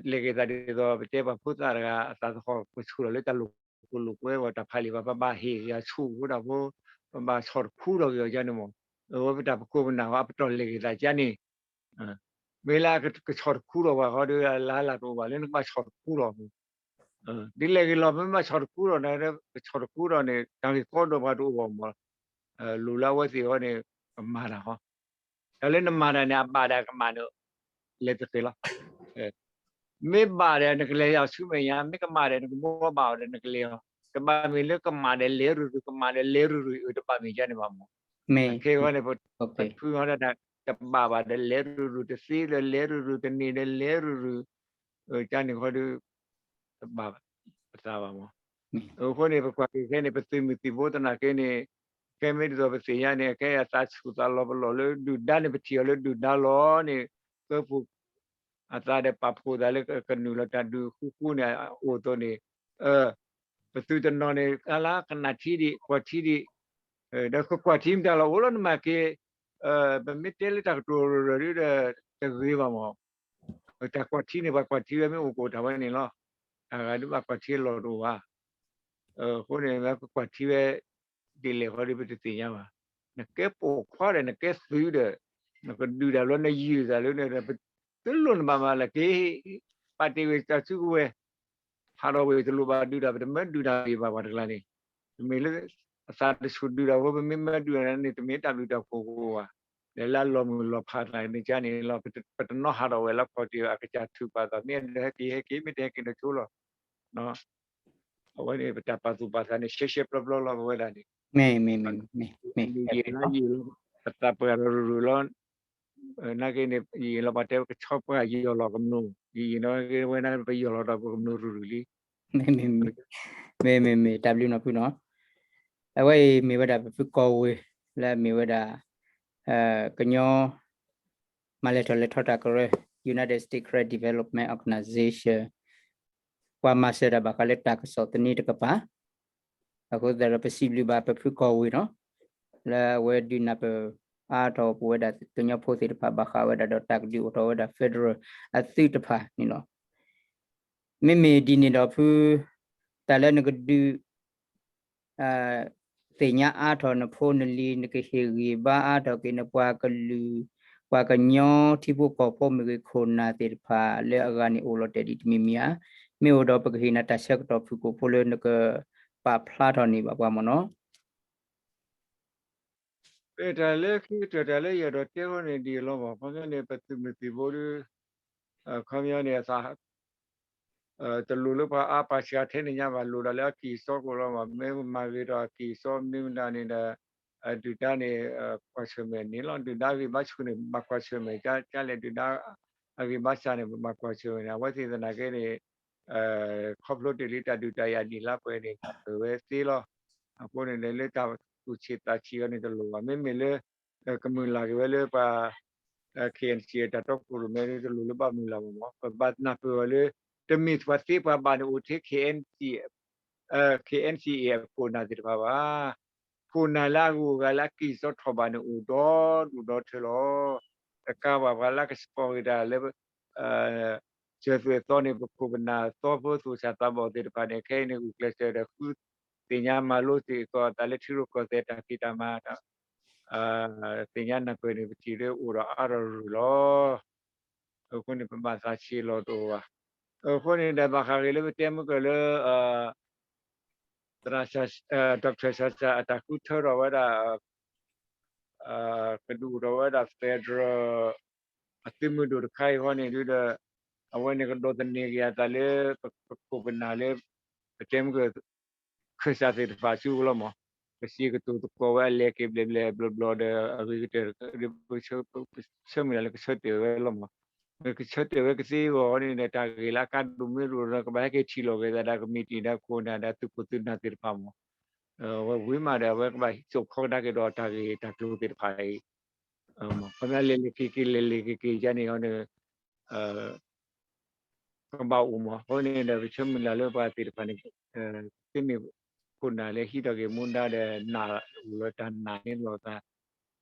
လဲၤက့ၤသးဒ်သိး ပတဲပှၤဖိသၣ်တဂၤ အသးသဟီၣ်ကဆူၣ်ထီၣ်လၢတၢ်လိာ်ဖိးလိာ်ကွဲဝဲတၢ်ဖးလံာ်ဘၣ် ပဘၣ်ဟ့ၣ်ဂံၢ်ဟ့ၣ်ဆူၣ်ဖိတၢ်ဖိ ပဘၣ်ဆီၣ်တခူထီၣ်က့ၤအီၤကန့ၣ်မး အဝဲပတၢ်ပခိၣ်ပနၢ်ဝဲအပတီၢ်လဲၤက့ၤသးကန့ၣ် မ့ၢ်လၢကဆီၣ်တခူထီၣ်ပှၤဃီဒီး အလၢ်လၢ်တအိၣ်ဘၣ်လၢနကဘၣ်ဆီၣ်တခူထီၣ်မး ဒ်လဲၣ်ဂ့ၤလီၤ မ့ၢ်ဘၣ်ဆီၣ်တခူထီၣ်န့ၣ် ကဆီၣ်တခူထီၣ်န့ၣ် တၢ်ဂ့ၢ်ကီဒီးပှၤတအိၣ်ဘၣ်မး လိၤလၢအဝဲသ့ၣ်အဂီၢ်န့ၣ် ကမၤတၢ်ဟီ တၢ်လၢနမၤတၢ်န့ၣ် အဘၣ်ဒီးအကမၣ်န့ၣ် လဲၤတသ့လီၤ မ့ၢ်ဘၣ်ဒီးနကလဲၤဆူမဲာ်ညါ မ့ၢ်ကမၣ်ဒီးနကဘှီဘၣ်အီၤဒီးနကလဲၤအီၤ တဘၣ်မ့ၢ်လၢကမၣ်ဒီးလဲၤရုၢ်ရုၢ် ကမၣ်ဒီးလဲၤရုၢ်ရုၢ် အတဘၣ်မ့ၢ်ကန့ၣ်ဘၣ်မး ခဲအံၤန့ၣ် ပဖုအီၤဒၣ်တဘၣ်ဘၣ်ဒီးလဲၤရုၢ်ရုၢ် တသ့ဒီးလဲၤရုၢ်ရုၢ် တန့ၢ်ဒီးလဲၤရုၢ်ရုၢ် ကန့ၣ်ဃီဒီး တဘၣ်ပသးဘၣ်မး အဃိန့ၣ် ပကွၢ်က့ၤခဲန့ၣ် ပသုးမုၢ်သံၣ်ဘိသနာ်က့န့ၣ် ခဲမ့ၢ်ဒ်သိးပသ့ၣ်ညါန့ၣ် ခဲအံၤအသးဆူၣ်သးလီၤပလီၢ်လၢဒုၣ်ဒါန့ၣ် ပထံၣ်အီၤလၢဒုၣ်ဒါလီၤန့ၣ် ကၢဖှိၣ်အသးဒီးပာ်ဖှိၣ်သးလၢကနုာ်လီၤတၢ်ဒုးဃူဃူန့ၣ် အိၣ်အသိးန့ၣ် ပသုးတနီၤန့ၣ် ကလါကနၣ်ထံဒံး ကွၢ်ထံဒံး ဒီးကကွၢ်ထံမတၤလီၤ အိၣ်လီၤနမၤက့ၤ ပမ့ၢ်တဲလၢတၢ်ကတိၤရၢၢ်ရၢၢ်ဒီး တဂ့ၤဘၣ်မး တၢ်ကွၢ်ထံန့ၣ် ပှၤကွၢ်ထံဝဲမ့ၢ်အိၣ်ကအိၣ်တၢ်ဝဲန့ၣ်လီၤ. တၢ်ဂၤဒုးဘၣ်ကွၢ်ထံအလီၢ်တအိၣ်ဘၣ်. အဃိန့ၣ် ပကွၢ်ထံဝဲ ဒ်လဲၣ်ဃီဒီးပတသ့ၣ်ညါဘၣ်. နကဲပိာ်ခွါဒီး နကဲသုးဒီး နကဒုးတၢ်လီၤ နယုၢ်တၢ်လၢ တလိၣ်နဘၣ်မၤလၢက့ၤ ပာ်တ့ၢ်ဝဲတၢ်စုကဝဲၤ ဟးထီၣ်ဝဲတလိၣ်ဘၣ်ဒုးတၢ် ပတမၢဒုးတၢ်ဂ့ၤဘၣ်ပှၤတကျါန့ၣ် တမ့ၢ်လၢ အသးတဆူၣ်ဒုးတၢ်ဖိ ပမ့ၢ်မၢဒုးတၢ်န့ၣ် တမ့ၢ်တၢ်ဘျုးတၢ်ဖှိၣ်ကအိၣ်ဘၣ်. ဒီးလၢအလီၤမုၢ်လီၤဖးတၢ်န့ၣ်ကန့ၣ်လီၤ ပတနီၣ်ဟးထီၣ်ဝဲလၢခီၣ်ထံး အကစၢ်ထုးပာ်သး မ့ၢ်အဲၣ်ဒိးဟဲက့ၤဟဲက့ၤ မ့ၢ်တဟဲက့ၤဒီးဆိလီၤ. အဝဲန့ၣ် ပတၢ်ပာ်သူၣ်ပာ်သးန့ၣ် ရှဲရှဲပျီပျီလီၤ ပဝဲဒၣ်န့ၣ် ယံာ်လၢယံာ်လီၤ ပသးပှၢ်ဒီးရူၤရူၤလီၤ. နာ်က့န့ၣ် ယံာ်လီၤပှၤတဲဝဲကဆီပှၢ်ယီၢ်လီၤကမျိၢ် ယံာ်လီၤဝဲနာ်က့ ပယီၢ်လီၤဒီးပကမျိၢ်ရူၤရူၤလံ. မ့မ့မ့ၢ် တၢ်ဘျုးနီၢ်ဖုနီၤ အဝဲအံၤမ့ၢ်ဝဲဒၣ်ပဖုကီၢ်ဝ့ၤ လၢအမ့ၢ်ဝဲဒၣ် ကညီ မၤလဲၤထီၣ်လဲၤထီတၢ်ကရၢ United States Karen Development Organization ပှၤမၤစၢၤတၢ်ဘၣ်ဃးလၢတၢ်ကစီၣ်သန့တကပၤ အဃိသတးဒီးပစံးဘျုးဘၣ်ပဖုကီၢ်ဝ့ၤနီၤ လၢအဝဲဒုးနၢ်ပၢၢ်အါထီၣ်ပဝဲဒၣ်ကညီဖိသ့ၣ်တဖၣ် ဘၣ်ဃးဝဲဒၣ်ဒီးတၢ်ကဒုးအိၣ်ထီၣ်ဝဲဒၣ် federal အသုးတဖၣ်န့ၣ်လီၤ. မ့မ့ၢ်ဒ်န့ၣ်ဒီးဖု တၢ်လၢနကဒုး သ့ၣ်ညါအါထီၣ်နဖိနလံၤ နကဟ့ၣ်ဂံၢ်ဘါအါထီၣ်က့ၤနပှၤကလုာ် ပှၤကညီထံဖိကီၢ်ဖိမ့ၢ်ဂ့ၤ ခိၣ်နၢ်သ့ၣ်တဖၣ်လၢအဂၤန့ၣ်အိၣ်လီၤတဲာ်ဒံးတမံၤမံၤဧါ. မ့ၢ်အိၣ်ဒီးပကဟ့ၣ်နၤတၢ်ဆၢကတီၢ်ဖုၣ်ကိာ်ဖိလၢနကပာ်ဖျါထီၣ်န့ၢ်ဘၣ်ပှၤမ့ၢ်နီၤ. တၢ်လၢခံကတၢၢ်တၢ်လၢယအဲၣ်ဒိးတဲဃီန့ၣ်ဒ်အံၤလီၤမး, ခီပညီန့ၣ် ပသုးမုၢ်သံၣ်ဘိဒီး ခီပညီန့ၣ်အသး တလိၣ်လၢပှၤအါပှၤစှၤထဲန့ၣ်ညါဘၣ်, လိၣ်ဒၣ်လၢအကံၢ်အစီကိၣ်လီၤမး. မ့ၢ်မၤဂ့ၤဒီးအကံၢ်အစီမ့ၢ်မတၤန့ၣ်ဒီး ဒုၣ်ဒါန့ၣ် ကွၢ်ဆၢၣ်မဲာ်န့ၣ်လီၤ. ဒုၣ်ဒါဂံၢ်ဘါဆူၣ်န့ၣ် ဘၣ်ကွၢ်ဆၢၣ်မဲာ် ကလဲၣ်ဒုၣ်ဒါအဂံၢ်ဘါစှၤန့ၣ် ဘၣ်ကွၢ်ဆၢၣ်မဲာ်န့ၣ် အဝဲသ့ၣ်သနာ်က့န့ၣ် ခီဖျိတ့ၢ်လံတၢ်ဒုးတၢ်ယၤနံၣ်လါပှဲၤန့ၣ် ပဝဲသ့လီၤ. အဃိန့ၣ်ဒီး လၢတၢ်သူၣ်ဆံးသးဆံးအီၤန့ၣ်တလိၣ်ဘၣ်. မ့မ့ၢ်လၢ ကမုၢ်လၢ်က့ၤဝဲလၢပှၤ K N C အတၢ်တီခိၣ်ရိၣ်မဲ တလိၣ်လၢဘၣ်မုၢ်လၢ်ဘၣ်မး. ပဘၣ်နၢ်ပၢၢ်အီၤလၢ တမ့ၢ်ပှၤသ့ပှၤဘၣ်န့ၣ်အိၣ်ထဲ K N C K N C A အခိၣ်နၢ်သ့ၣ်တဖၣ်ဘၣ်. ခိၣ်နၢ်လၢအဂုၤအဂၤလၢအကံၢ်စီထီၣ်ဘၣ်န့ၣ်အိၣ်ဒီဒူၣ်ဒီထၢလီၤ. တကးဘၣ်ပှၤလၢကစပီၤက့ၤတၢ်လၢ စၢၤသွဲၣ်သီန့ၣ် ပခိၣ်ပနၢ်သီဖိသူၣ်စၢ်သးဘီၣ်သ့ၣ်တဖၣ်န့ၣ် ခဲအံၤန့ၣ် ဂုာ်ကျဲးစၢးဒီးဃုသ့ၣ်ညါမၤလိသ့ၣ်ကီး တၢ်လၢထံရူၢ်ကီၢ်သဲးတၢ်ဖံးတၢ်မၤ သ့ၣ်ညါနၢ်ပၢၢ်န့ၣ် ပထံၣ်လၢအိၣ်ဒီးအါဒီးရူၢ်လီၤ. အဃိန့ၣ် ပဘၣ်သးဆံးလီၤတအိၣ်ဘၣ်. အဃိန့ၣ်ဒီး ဘၣ်ဃးဂ့ၤလၢပတဲမုၢ်ကၢၢ်လၢ သရၣ် Doctor ဆၢဆၢ အတၢ်ဃုထၢထီၣ်ဝဲဒၣ် ကဒုးအိၣ်ထီၣ်ဝဲဒၣ် federal အသုးမုၢ်ဒိၣ်တခါအံၤဃီန့ၣ်ဒုဒီး အဝဲန့ၣ်ကဒိးသန့ၤက့ၤအသးလၢ ပခိၣ်ပနၢ်လၢ ပတဲမုၢ်ကၢၢ် ခၢၣ်စးသ့ၣ်တဖၣ်ဆူအလီၤမး, ပစံးကတိၤသကိးဝဲအလဲၤက့ၤဘျဲၣ်ဘျဲၣ်ဘျီဘျီဒီး အဂ့ၤကတၢၢ် ပဆၢမုၢ်လၢ်လၢကဆၢတဲာ်ဝဲလီၤမး. ကဆၢတဲာ်ဝဲကသ့အဂီၢ်န့ၣ်ဒီး တၢ်ဂ့ၢ်လၢအကါဒိၣ်မ့ၢ်ဒိၣ်ဒီး ကဘၣ်ဟဲက့ၤထံၣ်လိာ်က့ၤသးဒီးကမံးတံာ်ဒီးခိၣ်နၢ်ဒီးသုးခိၣ်သုးနၢ်သ့ၣ်တဖၣ်မး. ဝဲဝံၤမးဒီး အဝဲကဘၣ်ဟံးစိာ်ခီကဒါက့ၤဒီးတၢ်ဂ့ၢ်တၢ်ကျိၤသ့ၣ်တဖၣ်အံၤ ခီပညီလဲၤလဲၤက့ၤက့ၤ လဲၤလဲၤက့ၤက့ၤယါန့ၣ်ဟီဒီး ကဘၣ်အိၣ်မး. အဃိန့ၣ်ဒီး ပဆၢမုၢ်လၢ်လၢပှၤသ့ၣ်တဖၣ်န့ၣ် သုမ့ၢ်ခိၣ်နၢ်လၢဟံးထီၣ်က့ၤမူဒါဒီး နၢ်အိၣ်လၢတၢ်နာ်န့ၢ်လိာ်သး,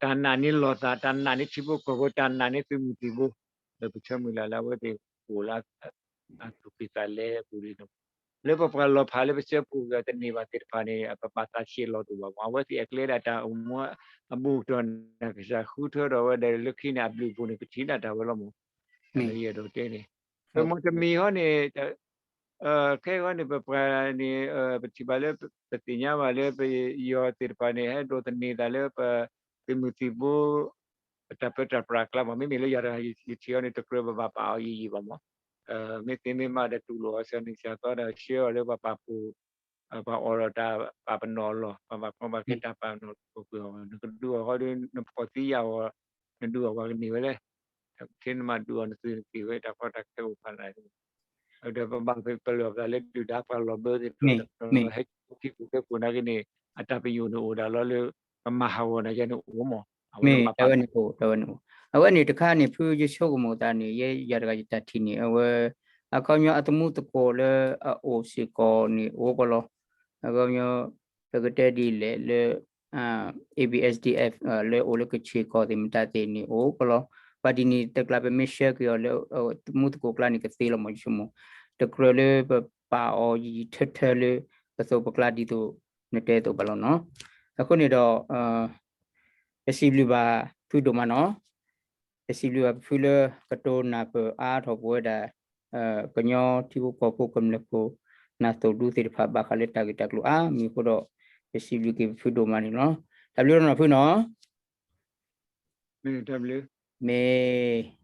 တၢ်နာ်န့ၢ်လိာ်သး, တၢ်နာ်န့ၢ်ထံဖိကီၢ်ဖိ, တၢ်နာ်န့ၢ်သုးမုၢ်သံၣ်ဘိ, ဒီးပဆၢမုၢ်လၢ်လၢအဝဲသ့ၣ်အိၣ်လၢ အသူၣ်ကံၢ်သးလဲအပူၤလံန့ၣ်, လၢပပှၤလီၤဖးလၢပစၢဖှိၣ်က့ၤအီၤတန့ၢ်ဘၣ်သ့ၣ်တဖၣ်န့ၣ် ပဘၣ်သးဆံးလီၤတအိၣ်ဘၣ်မး. အဝဲသ့ၣ်အကျဲဒၣ်တၢ်အိၣ်မူအဘူးကတၢၢ်န့ၣ် ကစၢ်ဃုထၢထီၣ်ဝဲဒီးလၢခံန့ၣ် အဘျုးအဖှိၣ်န့ၣ် ကထံၣ်ဒၣ်တၢ်ဝဲလီၤမး. ယအဲၣ်ဒိးတဲန့ၣ် ပမ့ၢ်တမံၤဃီန့ၣ် ခဲအံၤဃီန့ၣ် ပပှၤန့ၣ် ပထံၣ်ဘၣ်လၢ ပသ့ၣ်ညါဘၣ်လၢပယီၤသ့ၣ်တဖၣ်န့ၣ် ဟဲဒိးသန့ၤသးလၢပသုးမုၢ်သံၣ်ဘိ ပတၢ်ပၢတၢ်ပြးအကျါမး. မ့မ့ၢ်လၢယၤတဂၤယထံၣ်အီၤန့ၣ် တကြၢးပဘၣ်ပာ်အီၤယံာ်ယံာ်ဘၣ်မး. မ့ၢ်သ့မ့ၢ်မးဒီးတူၢ်လိာ်အီၤစှၤနံၣ်စှၤသီဒီး ဆှၢအီၤလၢပှၤပာ်ဖှိၣ် ပှၤအိၣ်ဒီးတၢ်ပာ်ပနီၣ်အလီၢ်, ပှၤဘၣ်ကီဘၣ်ခဲတၢ်ပာ်ပနီၣ်ပှဲၤပှဲၤအီၤ, နကဒုးအီၤဃီဒီး နဖီၣ်သံယာ်အီၤ, နဒုးအီၤပှၤကန့ၢ်ဝဲလဲၣ်. ထဲနမၤဒုးအီၤနသုးနက့ၢ်ဝဲတၢ်ကီတၢ်ခဲအိၣ်ဖးဒိၣ် ဒီးပဘၣ်ပလၢၢ်ပသးလၢဒုၣ်ဒါပှၤလီၢ်ဘၢသ့ၣ်တဖၣ် ဟဲက့ၤခံကိၣ်ကဲကိၣ်နာ်က့န့ၣ် အတၢ်ပညိၣ်န့ၣ်အိၣ်ဒၣ်လီၤလၢ ကမၤဟးဂီၤနၤယဲန့ၣ်အိၣ်မး. မ့ၢ်တၢ်ဝဲန့ၣ်အိၣ် တၢ်ဝဲန့ၣ်အိၣ်. အဝဲန့ၣ်တခါန့ၣ် ဖုယဆိကမိၣ်သးန့ၣ် ယဲယၤတဂၤယတၢ်ထံၣ်န့ၣ် အဝဲ အခီပညီအသမူသကိးလၢအအိၣ်စ့ၢ်ကီးန့ၣ်အိၣ်ကီးလီၤ. အခီပညီ ပကတဲဒ်လဲၣ်လၢ A B S D F လၢအိၣ်လၢကခ့ၣ်ကီၢ်သ့ၣ်မတၤသ့ၣ်န့ၣ်အိၣ်ကီးလီၤ. ပှၤဒ်န့ၣ်တကျါပမ့ၢ်ဆှၢက့ၤအီၤလၢ သမူသကိးကျါန့ၣ်ကသ့လီၤမး ယဆိကမိၣ်. တကြၢးလၢပပာ်အီၤယံာ်ယံာ်ထၢထၢလၢ ပသိးပကျါဒ်သိးနတဲအသိးဘၣ်လီၤနီၤ. အဃိန့ၣ်ဒီး ပစံးဘျုးဘၣ်ဖုဒိၣ်မးနီၤ. ပစံးဘျုးဘၣ်ဖုလၢကတိၤနၢ်ပၢၢ်အါထီၣ်ပဝဲဒၣ် ကညီထံဖိကီၢ်ဖိကမျၢၢ်ခိၣ်နၢ်သိၣ်ဒူသ့ၣ်တဖၣ်ဘၣ်ဃးလၢတၢ်ဂ့ၢ်တၢ်ကျိၤအါမံၤအဃိဒီး ပစံးဘျုးက့ၤပဖုဒိၣ်မးန့ၣ်လီၤ. တၢ်ဘျုးလီၤနီၤဖုနီၤ. မ့ၢ်